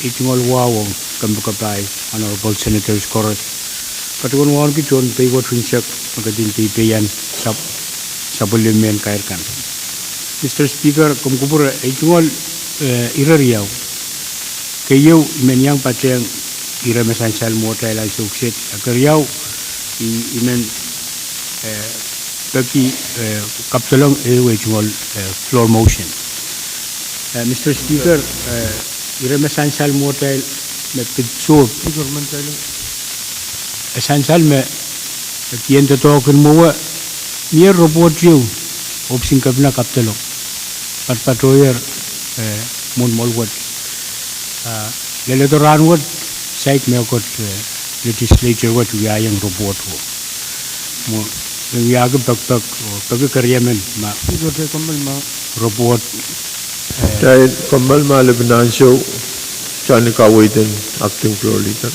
ei tungoal wahu ong kompoakepahi, Honorable Senators koaros. Patohwan wauneki tohn pei wet unsek me ketin peipeien sap, sapwellime mehn kair kan. Mister Speaker, komw kupwure, ei tungoal, eh, ire riau. Keieu, I men iang patehng ire me sansal mwohtail ansou kiset. Keriau, I, I men, eh, peki, eh, kapedolong ehu ei tungoal, eh, floor motion. Eh, Mister Speaker, eh, ire me sansal mwohtail me pid sohp. Speaker, men sansal. Eh, sansal me, eh, kihong doadoahk en mwowe, mie report ieu, ohpis en kepina kapedolong. Patpatohier, eh, mwohn mwohl wet. Ah, leledo rahnwet, saik mehkot, eh, legislature wet wiahiong report wo. Mwo, me wiahki pekpek, oh, peki keriemen ma. Speaker, kitail kommoal ma. Report, eh. Kitail kommoal ma lepin ansou, kitail en kaweid en acting floor leader.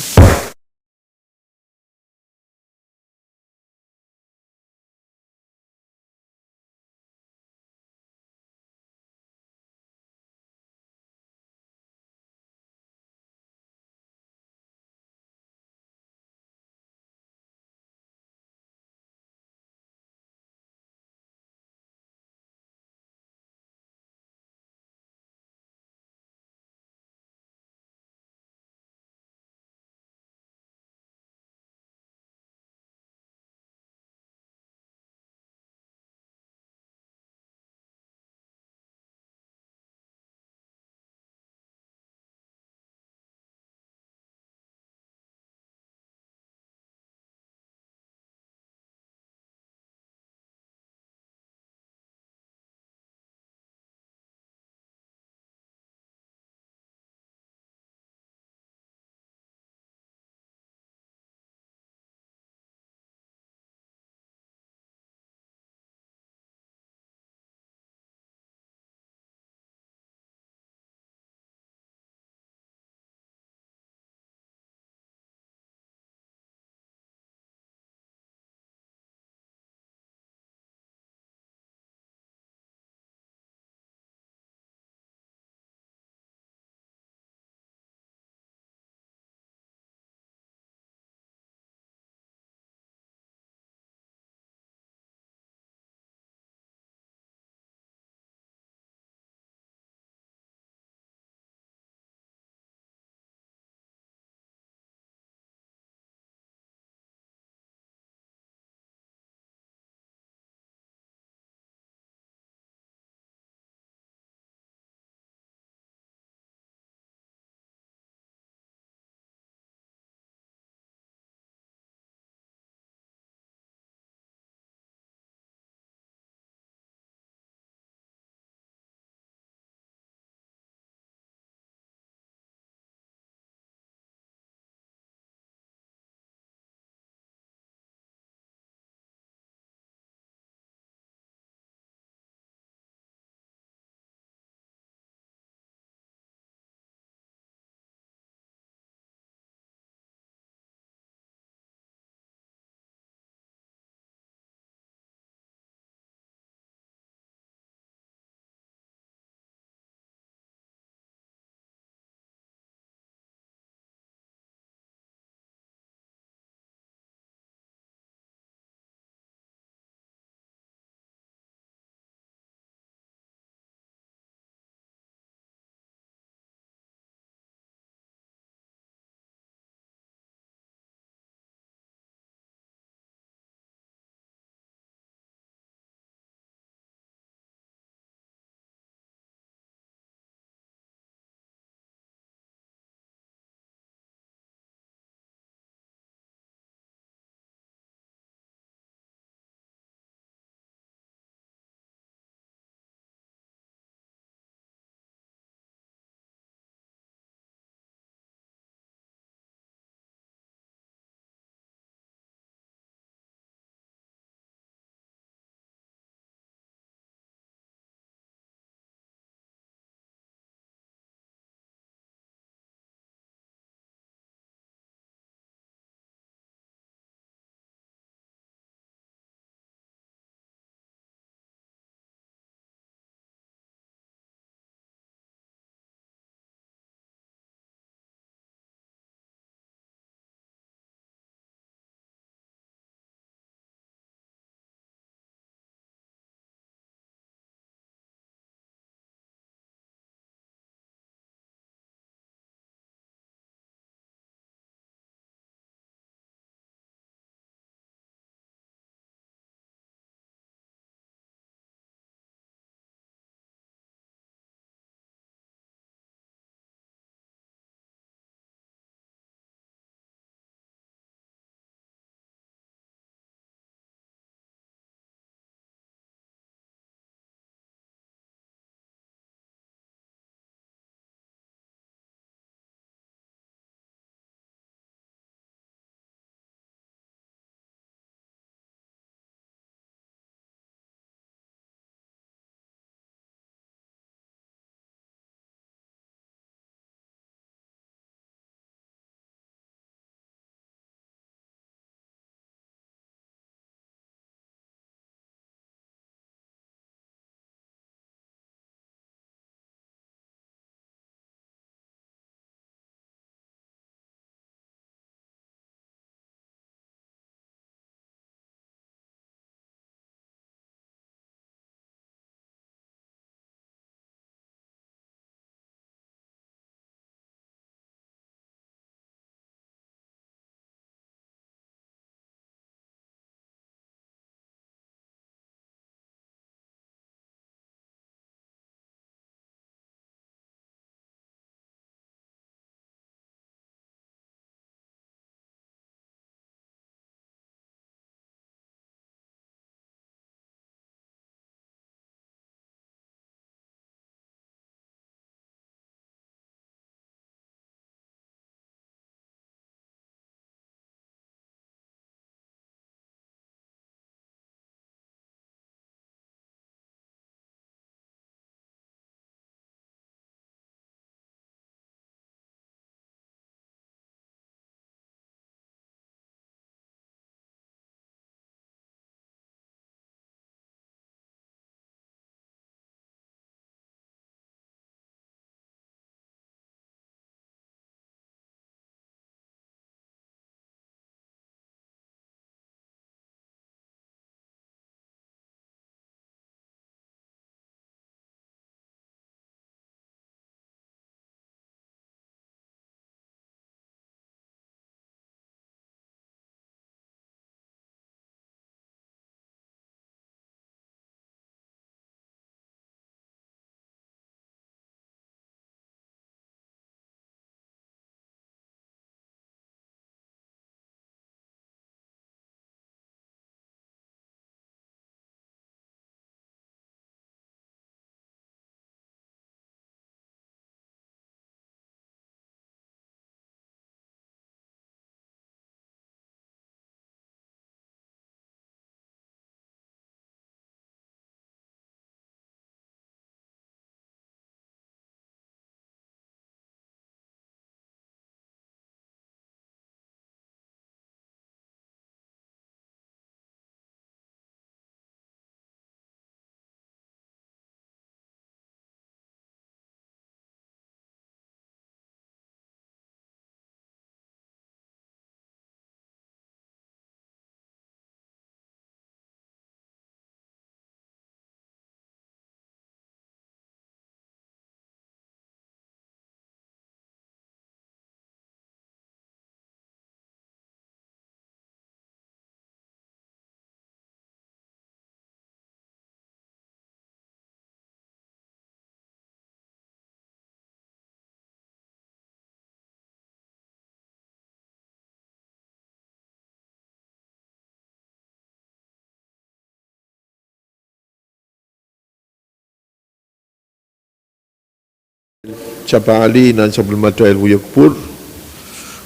sapahl nan sapwellimatail wia kupwur.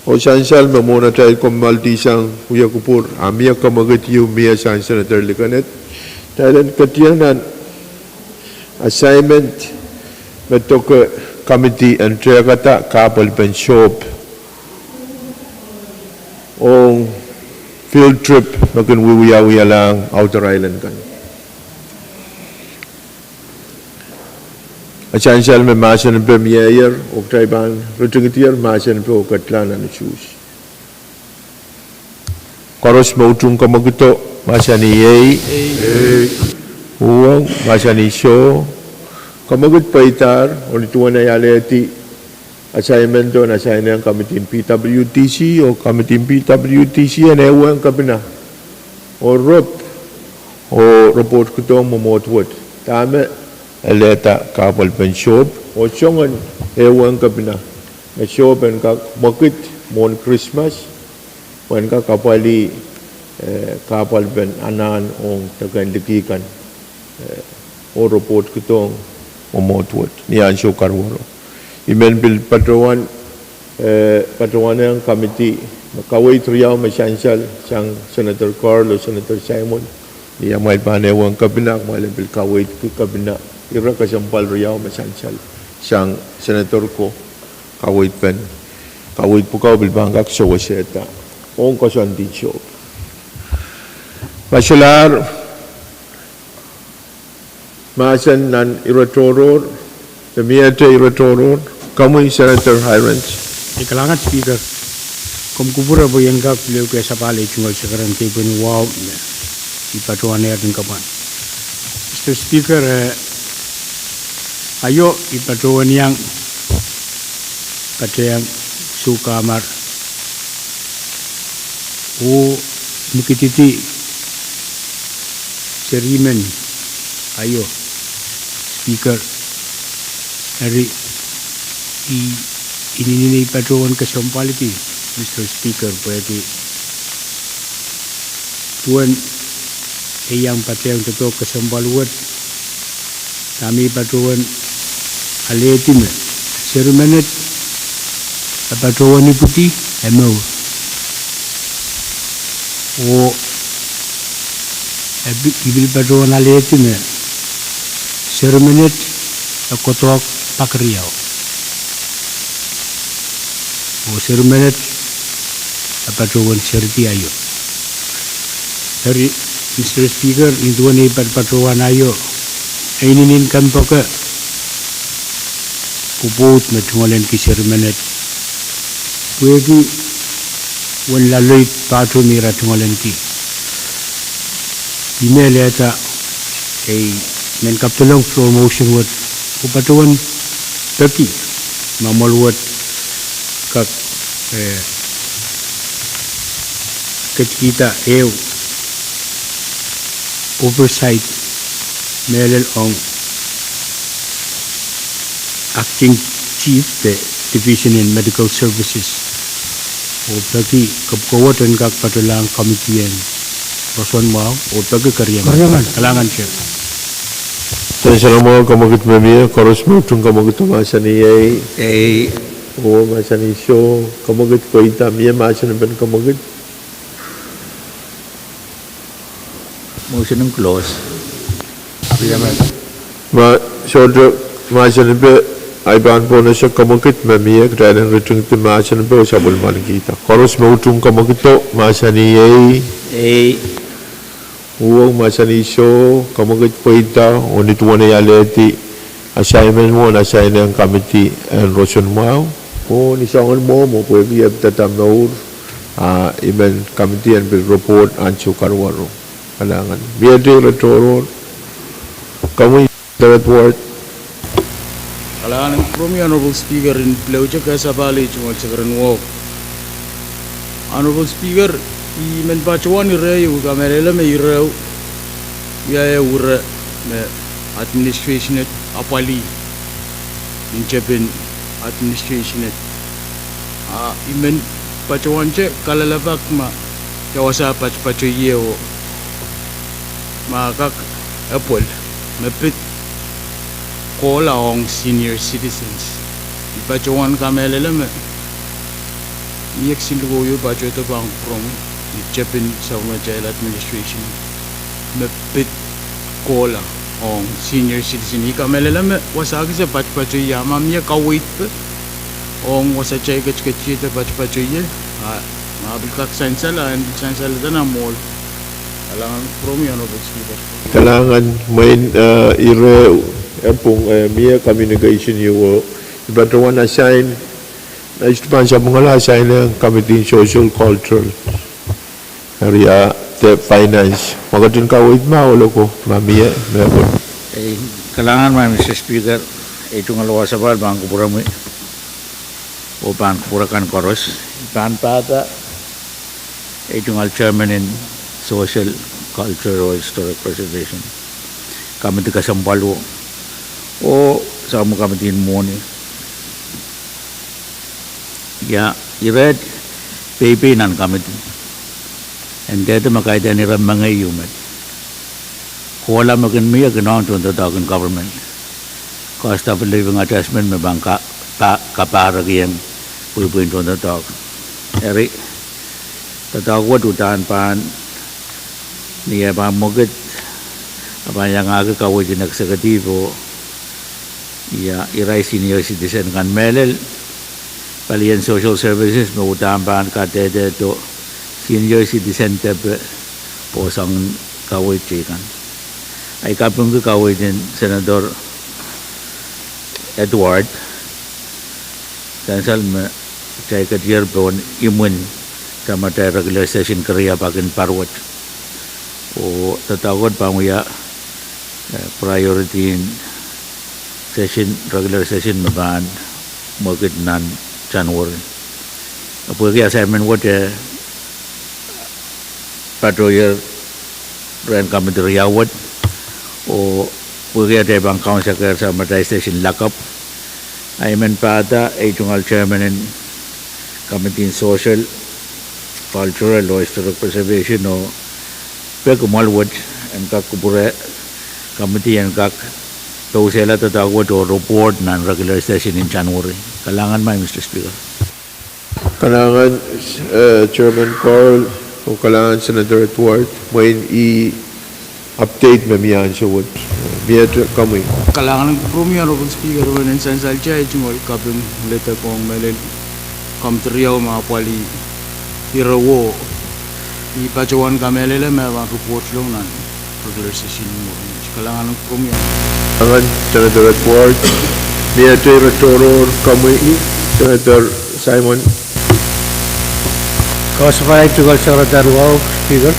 Oh sansal me mwohn atail kommoaldihsang wia kupwur, a mie kemwekid ieu mie sang Senator Likened. Kitail en ketieng nan assignment me doke committee en tehkada kahpwal pen sohp ong field trip me kin wiewiawialahng outer island kan. A sansal me mahsen pe mieier, oh kitail pahn ritingdier mahsen pe oh ketla nan usuhs. Koaros me utung kemwekido, mahsanih ei. Uhwong, mahsanih soh. Kemwekid pweidahr, oh ni duwen ei alehdi assignment en assign-ehng committee en P W D C, oh committee en P W D C en ehuehng kepina oh rop oh report kidohng mwomwohd wet dahme elehda kahpwal pen sohp oh soangen ehuehng kepina me sohp en kak mwekid mwohn Krismas, pwe en kak apwalih, eh, kahpwal pen anahn ong deke liki kan, eh, oh report kidohng mwomwohd wet ni ansou karuwaro. I men pil patohwan, eh, patohwanehng committee me kaweid riau me sansal sang Senator Carl oh Senator Simon. Ni amwail pahn ehuehng kepina, kumwail en pil kaweidki kepina ire kesempwal riau me sansal sang Senator ko. Kaweid pen, kaweid pwukat pil pahn kak sewesehda ong koasoandi sohp. Ma solahr mahsen nan ire tohrohr, de miehte ire tohrohr, komwi Senator Hirons. Ei, kalahngan Speaker. Komw kupwure pwe I en kak pil ehukihda sapahl ei tungoal sakaradahn kepwehn wahu me I patohwanehr ni kapwan. Mister Speaker, eh, aio I patohwan iang patehng soukamar oh nikididi serimen aio, Speaker. Eri I, I inenen ei patohwan kesempwalki, Mister Speaker, pwehki duwen ei iang patehng doadoahk kesempwal wet, dahme I patohwan alehdi me seri menet e patohwan ipwidi e mour. Oh e pi-, I pil patohwan alehdi me seri menet e kohdohk pak riau. Oh seri menet e patohwan seridi aio. Eri, Mister Speaker, nin duwen ei patpatohwan aio, e inenen kompoake pwopwoud me tungoalenki seri menet, pwehki uwen loalloid pahtou me ira tungoalenki. I men lelehda ei men kapedolong floor motion wet, oh patohwan peki ma mwohl wet kak, eh, ketikihda ehu oversight mehlel ong Acting Chief de Division en Medical Services, oh peki kepwukoa wet en kak patohlahng committee en roson mwahu, oh peki keriemen. Keriemen. Kalahngan Chair. Sansalamwahu, kemwekid me mie, koaros me utung kemwekid mahsanih ei. Ei. Oh mahsanih soh, kemwekid pweida, mie mahsen pen kemwekid. Motion en close. Ma sohte mahsen pen, ahi pahn pohnese kemwekid me mie, kitail en ritingdi mahsen pen oh sapwellimanikihda. Koaros me utung kemwekido, mahsanih ei. Ei. Uhwong, mahsanih soh, kemwekid pweida, oh nin duwen ei alehdi assignment mwo en assign-ehng committee en roson mwahu, oh ni soangen mwomwo pwehki epdada mour, a I men committee en pil report ansou karuwaro. Kalahngan. Miehte ire tohrohr, komwi Senator Edward. Kalahngan en kupwuromwi Honorable Speaker, I pil ehute kehlail sapahl ei tungoal sakaradahn wahu. Honorable Speaker, I men patohwan ire ieu, I kamehlele me ire ieu wia ehu ire me administration et apwalih nin tepin administration et. A I men patohwante kalelapak ma ia wasa patopato ieu ma kak epwel me pid kohla ong senior citizens. I patohwan kamehlele me mie kisin lukohio patohdo pahn kupwuromwi, I tepin sapwellimatail administration me pid kohla ong senior citizen. I kamehlele me wasa kis e patopato ie, ma mie kaweid pe ong wasa kitail ketiketihda patopato ie, a, ma pil kak sansal, a en sansalda nan mwohl. Kalahngan kupwuromwi, Honorable Speaker. Kalahngan. Mwein, eh, ire, eh, pwung, eh, mie communication ieu, I patohwan assign, eh, I pahn sapwungala assign ong Committee on Social Cultural, area de Finance. Ma ketin kaweid ma ohl ko, ma mie, me pwung. Eh, kalahngan ma Mister Speaker, eh, tungoal wasa pahn kupwuromwi, oh pahn kupwure kan koaros, pahn pahda eh, tungoal chairman en Social, Culture oh Historic Preservation Committee kesempwal oh, oh, sapwellime committee en mwohni. Ia, ire peipei nan committee. En dehde me kaidehn ire mengei ieu met. Kohla me kin mie kin ong tohndoadoahk en government. Cost of living adjustment me pahn ka-, pa-, kapahrek ong pwihpwihn tohndoadoahk. Eri, doadoahk wet uhdahn pahn, ni eh pahn mwekid, a pahn iangahki kaweid en executive oh, ia, irail senior citizen kan mehlel, palien social services me uhdahn pahn kadehdehdo senior citizen depe oh soangen kaweid teikan. Ahi kapingki kaweid en Senator Edward, sansal me kitail ketier pohn imwin samatail regular session keriau pak en pahr wet. Oh doadoahk wet pahn wia, eh, priority en session, regular session me pahn mwekid nan January. Pwehki assignment wet, eh, patohier rehn committee riau wet, oh pwehki atail pahn kaunsekehr samatail session lakapw. Ahi men pahda, eh, tungoal chairman en Committee en Social, Cultural oh Historic Preservation oh peki mwoal wet en kak kupwure committee en kak pousehla doadoahk wet oh report nan regular session en January. Kalahngan ma Mister Speaker. Kalahngan, eh, Chairman Carl, oh kalahngan Senator Edward, mwein ih update me mie ansou wet. Mie te komwi. Kalahngan kupwuromwi Honorable Speaker, mwein en sansalehda eh tungoal kaping lete pohn mehlel committee riau me apwalih irewo. I patohwan kamehlele me pahn report long nan regular session mwo. Kalahngan kupwuromwi. Kalahngan Senator Edward, mie te ire tohrohr komwi, Senator Simon. Koasoai tungoal Senator Wau, Speaker.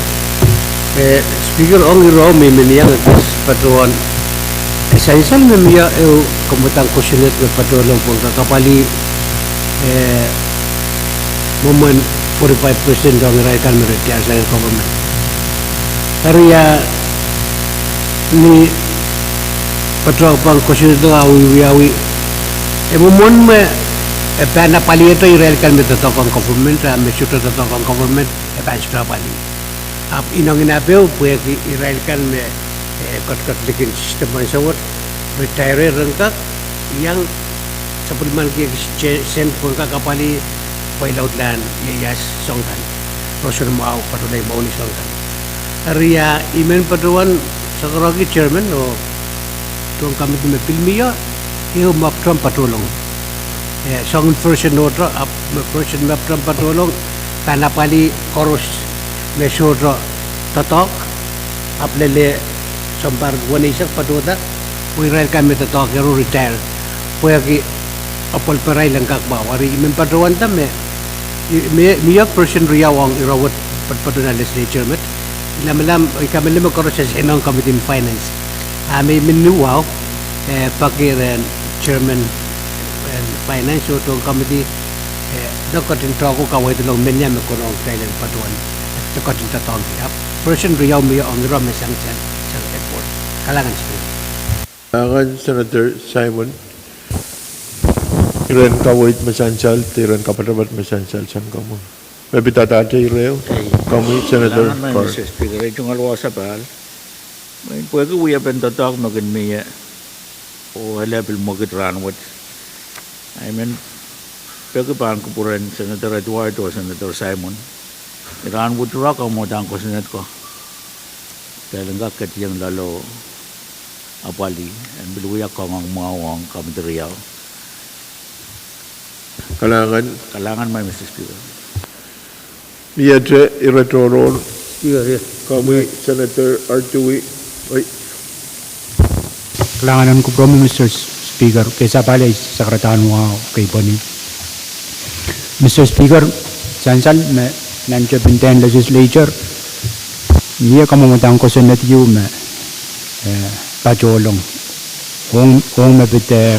Eh, Speaker, ong ire me I men iang ekis patohwan, eh, sansal me mie ehu kompoakepahi kosonned me patohlong pwehn kak apwalih, eh, mwomwen forty-five percent ong irail kan me retire sang government. Eri ia ni patohwan kosonned a wiwiawi, eh, mwomwen me, eh, pahn apwalihada irail kan me doadoahk ong government, a me sohte doadoahk ong government, eh, pahn sohte apwalih. Ahpw inenginepe pwehki irail kan me, eh, ketiket likin system ansou wet, retire ren kak iang sapwellimaniki ekis sent pwehn kak apwalih pweilaudlahn ieias soang kan, roson mwahu patohlong mwohni soang kan. Eri ia I men patohwan sakaraki chairman oh tohn committee me pil mie, ehu mepwukat patohlong. Eh, soangen version ohte, ahpw me version mepwukat patohlong, pahn apwalih koaros me sohte doadoahk, ahpw lel sounpar weneisek patohda, pwe irail kan me doadoahk ero retire, pwehki apwal perail en kak mwahu. Eri I men patohwanda me, me, mie version riau ong ire wet patopato nan legislature met. I lamalam, I kamehlele me koaros ese nan committee en finance. A me I men ni wahu, eh, peki rehn chairman en finance oh tohn committee, eh, de ketin tohku kaweid long menia me konehng kitail en patohwan, de ketin doadoahngki. Ahpw version riau mie ong ire me sang, sang, sang report. Kalahngan Speaker. Kalahngan Senator Simon. Iren kaweid me sansal, de iren kapatapat me sansal sang komwi. Me pidada ire, komwi Senator Carl. Kalahngan Mister Speaker, ei tungoal wasa pahl. Mwein pwehki wiepen doadoahk me kin mie, oh ele pil mwekid rahnwet. I men peki pahn kupwuren Senator Edward oh Senator Simon. Ira en withdraw kamwadang kosonned ko. Dahlen kak ketieng loale apwalih, en pil wia kangoang mwahu ong committee riau. Kalahngan. Kalahngan, my Mister Speaker. Miehte ire tohrohr. Speaker, yeah. Komwi Senator Artui. Oi. Kalahngan en kupwuromwi, Mister Speaker. Kei sapahl ei sakaradahn wahu kei pweni. Mister Speaker, sansal me nan tepin dehn legislature, mie kamwadang kosonned ieu me, eh, patohlong. Ong, ong me pid, eh,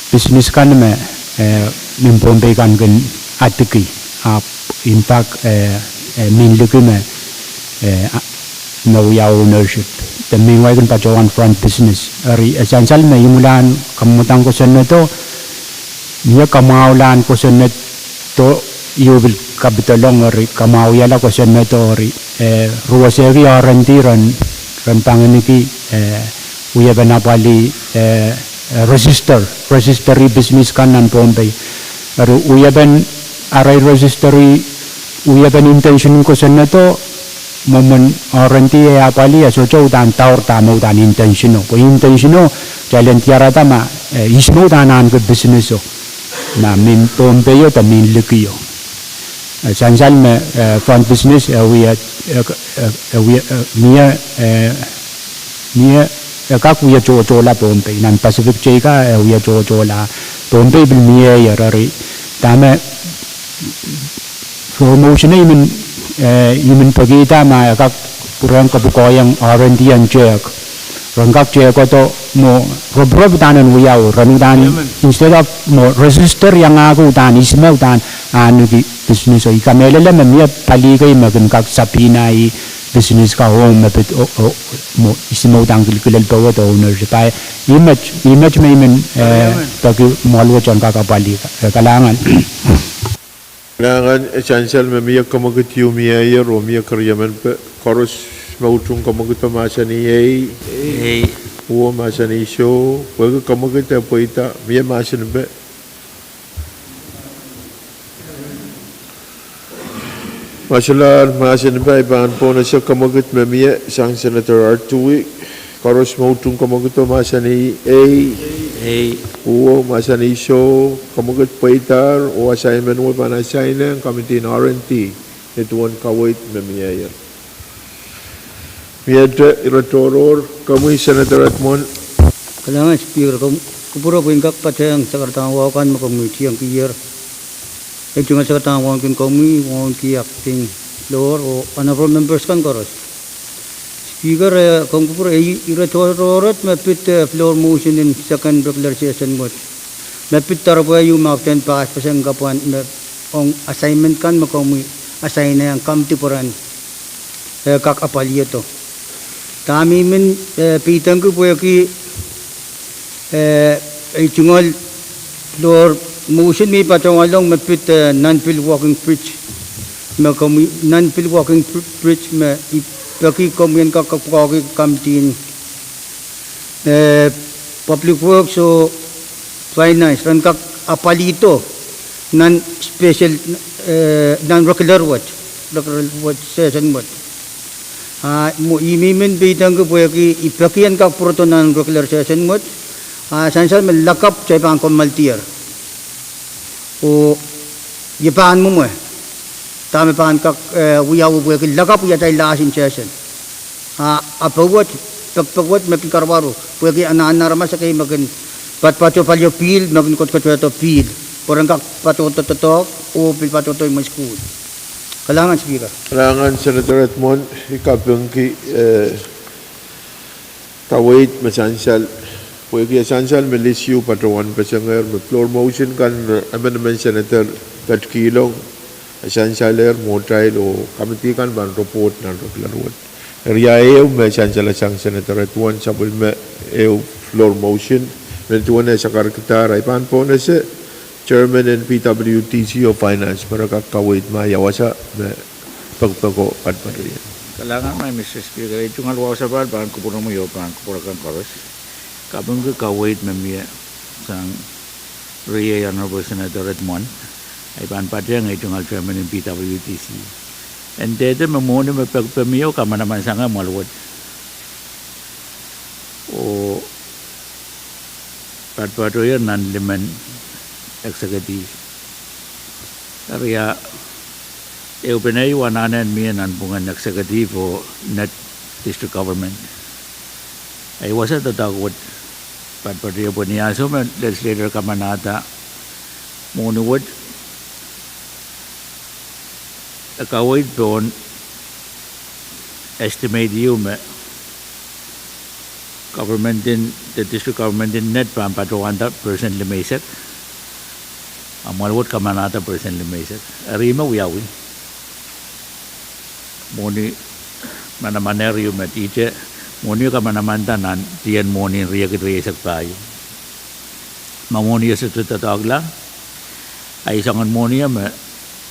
business kan me, eh, mihmi Pohnpei kan kin adiki. Ahpw in fact, eh, eh, mihmi liki me, eh, a-, me wia ownership. De mihmi wai kin patohwan front business. Eri, eh, sansal me imwilahn kamwadang kosonnedo, mie kamwahulahn kosonnedo ieu pil kapidolong eri, kamwahuiala kosonnedo eri, eh, ruwesehki R and D ren, ren panginiki, eh, wiepen apwalih, eh, eh, register, register-i business kan nan Pohnpei. Eri wiepen arail register-i, wiepen intention kosonnedo, mwomwen R and D e apwalih e sohte uhdahn daur dahme uhdahn intention-o. Pwe intention-o, kitail en diarada ma, eh, ihs me uhdahn ahneki business-o. Ma mihmi Pohnpei-o de mihmi likio. Eh, sansal me, eh, front business, eh, wia, eh, eh, eh, wia, eh, mie, eh, mie, eh, kak wia tohtohla Pohnpei. Nan Pacific teikan, eh, wia tohtohla Pohnpei pil mie eri. Dahme floor motion-e I men, eh, I men pekihda ma e kak pwurehng kapwukoahiong R and D en tehk. Ren kak tehkodo mwo ropirop uhdahn en wiawi, ren uhdahn, instead of mwo register iangahki uhdahn ihs me uhdahn ahneki business-o. I kamehlele me mie pali kei me kin kak subpoena-i business kan ong me pid, o, o, mwo ihs me uhdahn kilkilel powehda ownership. Ahi met, ih met me I men, eh, peki mwoalwet en kak apwalih, eh, kalahngan. Kalahngan, eh, sansal me mie kemwekid ieu mieier oh mie keriemen pe, koaros me utung kemwekido mahsanih ei. Ei. Uwo mahsanih soh, pwehki kemwekid e pweida, mie mahsen pe. Ma solahr mahsen pe, I pahn pohnese kemwekid me mie sang Senator Artui. Koaros me utung kemwekido mahsanih ei. Ei. Uwo mahsanih soh, kemwekid pweidahr oh assignment wet pahn assign-ehng committee en R and D, ni duwen kaweid me mieier. Miehte ire tohrohr, komwi Senator Edmund. Kalahngan Speaker, kom-, kupwure pwehn kak patehng sakaradahn wahu kan me komwi tiengkier. E tungoal sakaradahn wahu kin komwi, wahu kin acting floor oh honorable members kan koaros. Speaker, eh, komw kupwure, eh, ire tohrohr wet me pid, eh, floor motion en second regular session wet. Me pid doaropwe ieu me kitail en pass paseng kapwan me ong assignment kan me komwi assign-ehng committee pwehn, eh, kak apwalihdo. Dahme I men, eh, peidengki pwehki, eh, ei tungoal floor motion me I patohwan long me pid, eh, nan pil working bridge. Me komwi nan pil working br-, bridge me I peki komwi en kak kapwukoahki committee en, eh, Public Works oh Finance, ren kak apwalihdo nan special, eh, nan regular wet, regular wet session wet. Ah, mwo I men peidengki pwehki I peki en kak pwurodo nan regular session wet. Ah, sansal me lakapw kitail pahn kommoaldier. Oh, I pahn mwomwe. Dahme pahn kak, eh, wiawi pwehki lakapw atail last in session. Ah, ahpw wet, pekpek wet me pil karuwaru. Pwehki anahnen aramas ekei me kin patopato palio pihl, me kin kotokotohdo pihl. Pwe ren kak patohdo doadoahk, oh pil patohdo imwen sukuhl. Kalahngan Speaker. Kalahngan Senator Edmund, I kapingki, eh, kaweid me sansal. Pwehki e sansal me list ieu patohwan pesengehr me floor motion kan, eh, emenemen Senator ketikihong, e sansalehr mwohtail oh committee kan pahn report nan regular wet. Eri ehu me sansalehsang Senator Edwin, sapwellime ehu floor motion, me duwen e sakarkihdahr, I pahn pohnese chairman en P W D C oh finance, me re kak kaweid ma ia wasa me pekpeko kan patohwan. Kalahngan, my Mister Speaker, ei tungoal wahu sapahl pahn kupwuromwi oh pahn kupwuren koaros. Kapingki kaweid me mie sang Riei Honorable Senator Redmond, I pahn patehng ei tungoal chairman en P W D C. En dehde me mwohni me pekipek mie kamanaman sang amwail wet. Oh, patpatohie nan limen executive. Eri, ehupene ieu anahne mie nanpwungen executive oh Net District Government. Ei wasa doadoahk wet patpatohie pwe ni ansou me legislature kamanahda mwohni wet, e kaweid pohn estimate ieu me government en, the district government en Net pahn patohwanda percent limeisek, amwail wet kamanahda percent limeisek. Eri me wiawi. Mwohni manaman ehu me ihte, mwohni kamanamanda nan dien mwohni riekid rieisek pahieu. Ma mwohni e sohte doadoahkla, a I soangen mwohni me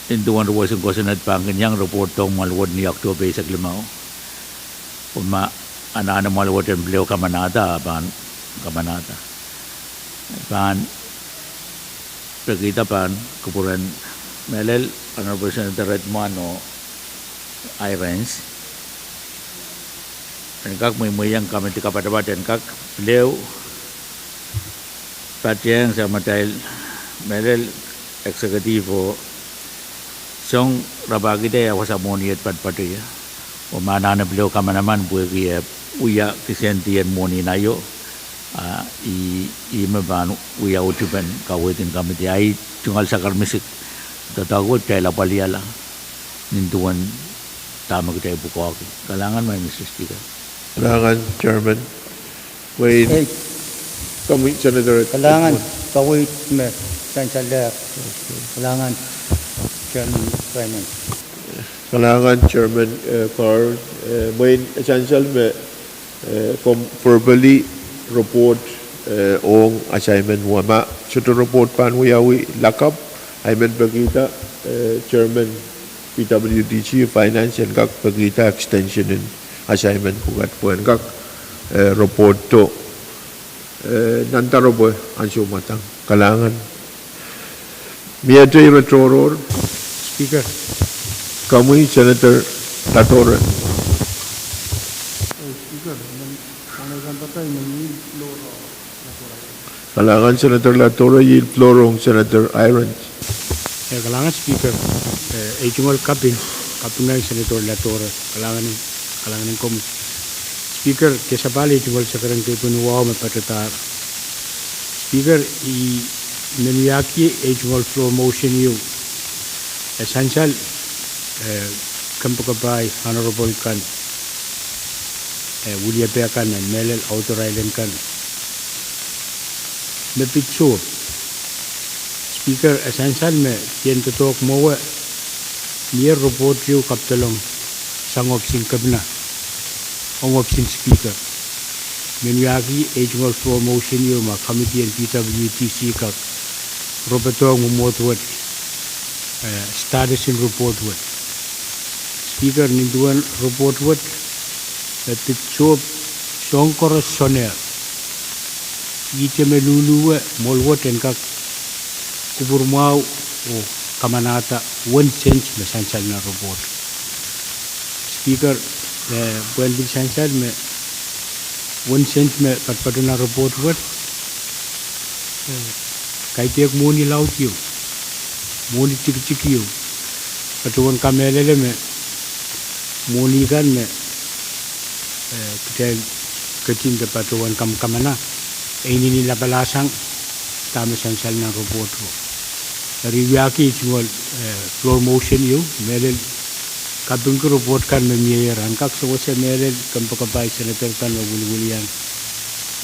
nin duwen duwehsen kosonned pahn kin iang report ong mwoahl wet ni Oktohpe eisek limau. Oh ma anahne mwoahl wet en pil ehu kamanahda, a pahn kamanahda. Pahn pekihda pahn kupwuren mehlel Honorable Senator Redmond oh Hirons en kak mweimweiong komiti kapatapat en kak pil ehu patehng sang matail mehlel executive oh song rapahkihda ia wasa mwohni et patpatohie. Oh ma anahne pil ehu kamanaman pwehki e wia kisehn dien mwohni naio, a ih, ih me pahn wia uhtipen kaweid en komiti. A ih tungoal sakar misik doadoahk wet kitail apwalihala nin duwen dahme kitail pwukoahki. Kalahngan, Madam Speaker. Kalahngan, Chairman. Wehin, ei, komwi, Senator. Kalahngan, kaweid me sansal. Kalahngan, Chairman Simon. Kalahngan, Chairman, eh, Carr, eh, mwein e sansal me, eh, komw verbally report, eh, ong assignment wet. Ma sohte report pahn wiawi lakapw, I men pekihda, eh, Chairman P W D C, Finance en kak pekihda extension en assignment pwukat pwe en kak, eh, report to, eh, nan doaropwe ansou mwadang. Kalahngan. Miete ire tohrohr? Speaker. Komwi, Senator Latore. Eh, Speaker, men, mwohn ei kan patai, men yield floor, Latore. Kalahngan Senator Latore, yield floor ong Senator Hirons. Eh, kalahngan Speaker, eh, ei tungoal kaping, kaping ong Senator Latore, kalahngan, kalahngan komwi. Speaker, de sapahl ei tungoal sakaradahn kepin wahu me patohdahr. Speaker, I men wiahki ei tungoal floor motion ieu. E sansal, eh, kompoakepahi honorable kan, eh, wiliape kan, eh, mehlel Outer Island kan me pid sohp. Speaker, e sansal me dien doadoahk mwowe mie report ieu kapedolong sang ohpis en kepina ong ohpis en Speaker. Men wiahki ei tungoal floor motion ieu ma komiti en P W D C kak ropotohng mwomwohd wet, eh, status en report wet. Speaker, nin duwen report wet me pid sohp soahng koaros soangen, ihte me luhluwe mwoahl wet en kak kupwur mwahu oh kamanahda one cent me sansal nan report. Speaker, eh, pwehn pil sansal me one cent me patpato nan report wet, eh, kaidehk mwohni laud ieu, mwohni tikitik ieu. Patohwan kamehlele me mwohni kan me, eh, kitail ketin de patohwan kamkamana, e inenen lapalasang dahme sansal nan report wet. Eri wiahki ei tungoal, eh, floor motion ieu, mehlel kapingki report kan me mieier, en kak sewese mehlel kompoakepahi senator kan me wiliwilian,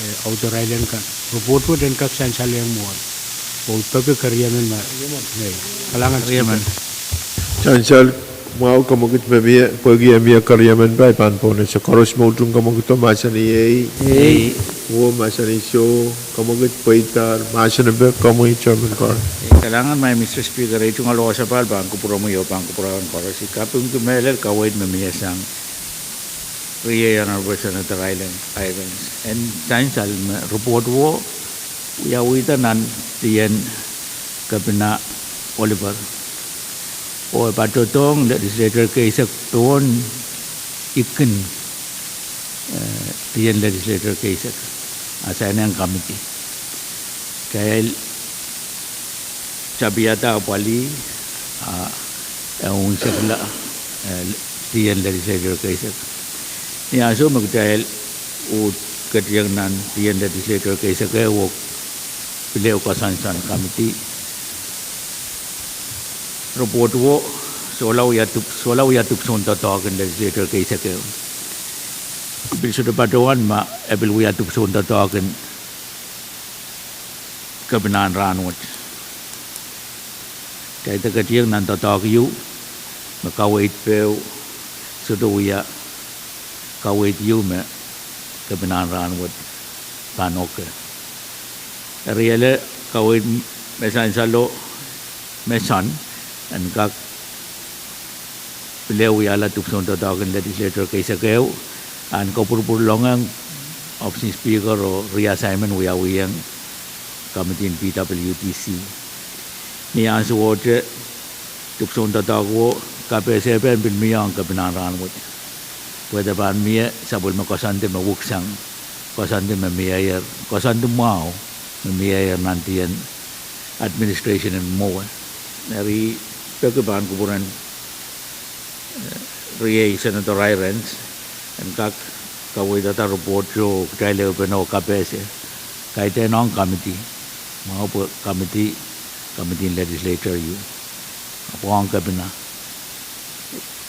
eh, Outer Island kan. Report wet en kak sansal ong mwoahl oh peki keriemen me, eh, kalahngan keriemen. Sansal mwahu, komwekid me mie, pwehki e mie keriemen, pahn pwonese koaros me utung komwekid, mahsanih ei. Ei. Oh mahsanih soh, komwekid pweidahr, mahsen me peki, komwi Chairman Carr. Kalahngan, Madam Speaker, ei tungoal wasa pahn kupwuromwi oh pahn kupwuromwi koaros. I kapingki mehlel kaweid me mie sang riei Honorable Senator Hirons. En sansal me report wet wiawihda nan dien Kepina Oliver, oh e patohdohng legislator keisek pohn ikin, eh, dien legislator keisek, asainen committee. Kitail tapiada apwalih, ah, e unsekla, eh, dien legislator keisek. Ni ansou me kitail uhd ketieng nan dien legislator keisek ehu oh pil ehu koasoansoan committee, report wo sohla wia dipw-, sohla wia dipwisoun doadoahk en legislator keisek ehu. Pil sohte patohwan ma e pil wia dipwisoun doadoahk en Kepina en rahnwet. Kitail dehr ketieng nan doadoahk ehu me kaweid ehu sohte wia kaweid ehu me Kepina en rahnwet pahn oke. Eri ele kaweid me sansalo me sohn en kak pil ehu wiahla dipwisoun doadoahk en legislator keisek ehu, en kopwurupwurlongehng office en Speaker oh reassignment wiawihong committee en P W D C. Ni ansowohte dipwisoun doadoahk wo kapehsepen pil mie ong Kepina en rahnwet, pwe de pahn mie sapwellime koasoandi me wiksang, koasoandi me mieier, koasoandi mwahu me mieier nan dien administration en mwowe. Eri peki pahn kupwuren, eh, riei Senator Hyrens en kak kaweidada report ehu, kitail ehupene oh kapehse, kaidehn ong committee, mwahu pwe committee, committee en legislator ehu, ahpw ong Kepina.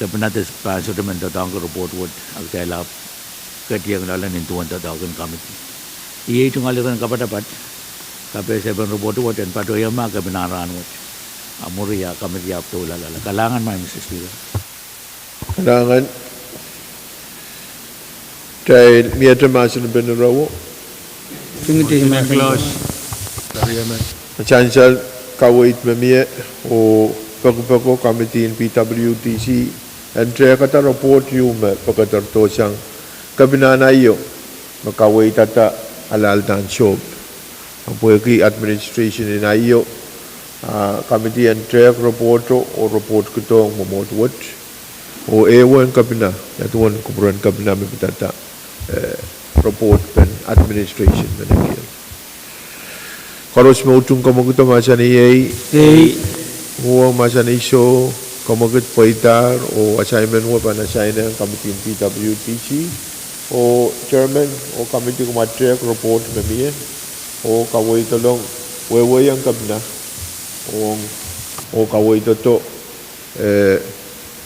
Kepina de pahn sohte men doadoahngki report wet, a kitail ahpw ketieng loale nin duwen doadoahk en committee. Iei tungoal iren kapatapat, kapehsepen report wet en patohwan mie Kepina en rahnwet, a mwuri a committee ahpw doula loale. Kalahngan, Madam Speaker. Kalahngan. Kitail miehte mahsen en pene rawo. Sansal kaweid me mie oh pekipeko committee en P W D C en tehkada report ehu me pekederdohsang Kepina en aio me kaweidada alahldan sohp. Ahpw pwehki administration en aio, ah, committee en tehk report o, oh report kidohng mwomwohd wet, oh ehu en Kepina, ia duwen kupwuren Kepina me pidada, eh, report pen administration me nekier. Koaros me utung kamwekid o mahsanih ei. Ei. Uwen mahsanih soh, kamwekid pweidahr oh assignment wet pahn assign ong committee en P W D C, oh chairman oh committee, kumwa tehk report me mie oh kaweidolong, wehwehki Kepina oh, oh kaweidodo, eh,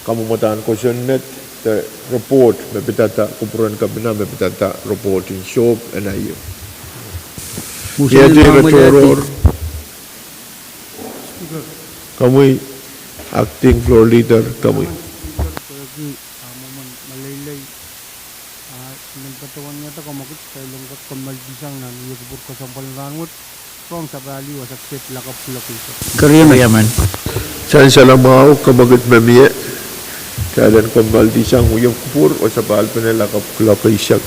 kamwomwdahn kosonned de report me pidada, kupwuren Kepina me pidada report en sohp en aio. Komwi acting floor leader, komwi. Ah, I men patohwan wiahda kamwekid kitail en kak kommoaldisang nan wia kupwur kesempwal en rahnwet, rong sapahl ehu oh sapahl lakapw kuloak eisek. Sansal mwahu, kamwekid me mie, kitail en kommoaldisang wia kupwur oh sapahl pene lakapw kuloak eisek.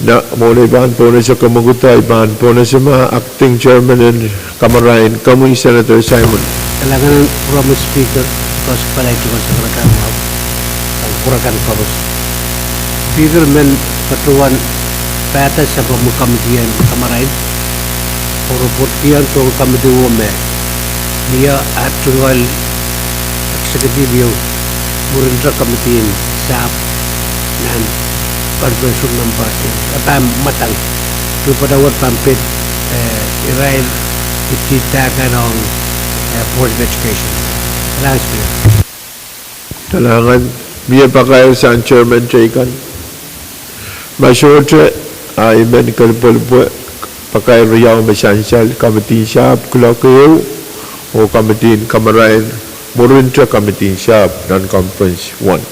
Nan mwohn ei pahn pohnese kamwekid, I pahn pohnese ma acting chairman en kamarain, komwi Senator Simon. Kalahngan en Madam Speaker, koasoiong pali tungoal sakaradahn mwahu, kupwur kan koaros. Speaker, I men patohwan pahda sapwellime committee en kamarain oh report kihong tohn committee wet me mie, ah, tungoal executive ehu mwurinte committee en sahpw nan conference room number, eh, pahn mwadang, duhpatawet pahn pid, eh, irail ipwidi kan ong, eh, Board of Education. Kalahngan, Speaker. Kalahngan, mie pakair sang chairman teikan. Ma sohte, ah, I men kelipwelipwe pakair riau me sansal, committee en sahpw kuloak ehu oh committee en kamarain mwurinte committee en sahpw nan conference one.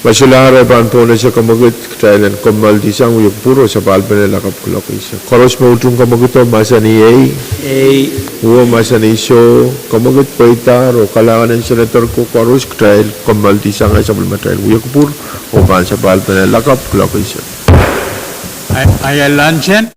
Ma solahr, I pahn pohnese kamwekid kitail en kommoaldisang wia kupwur oh sapahl pene lakapw kuloak eisek. Koaros me utung kamwekid o mahsanih ei. Ei. Uwen mahsanih soh, kamwekid pweidahr oh kalahngan en senator ko koaros, kitail kommoaldisang sapwellime atail wia kupwur oh pahn sapahl pene lakapw kuloak eisek. Aia luncheon.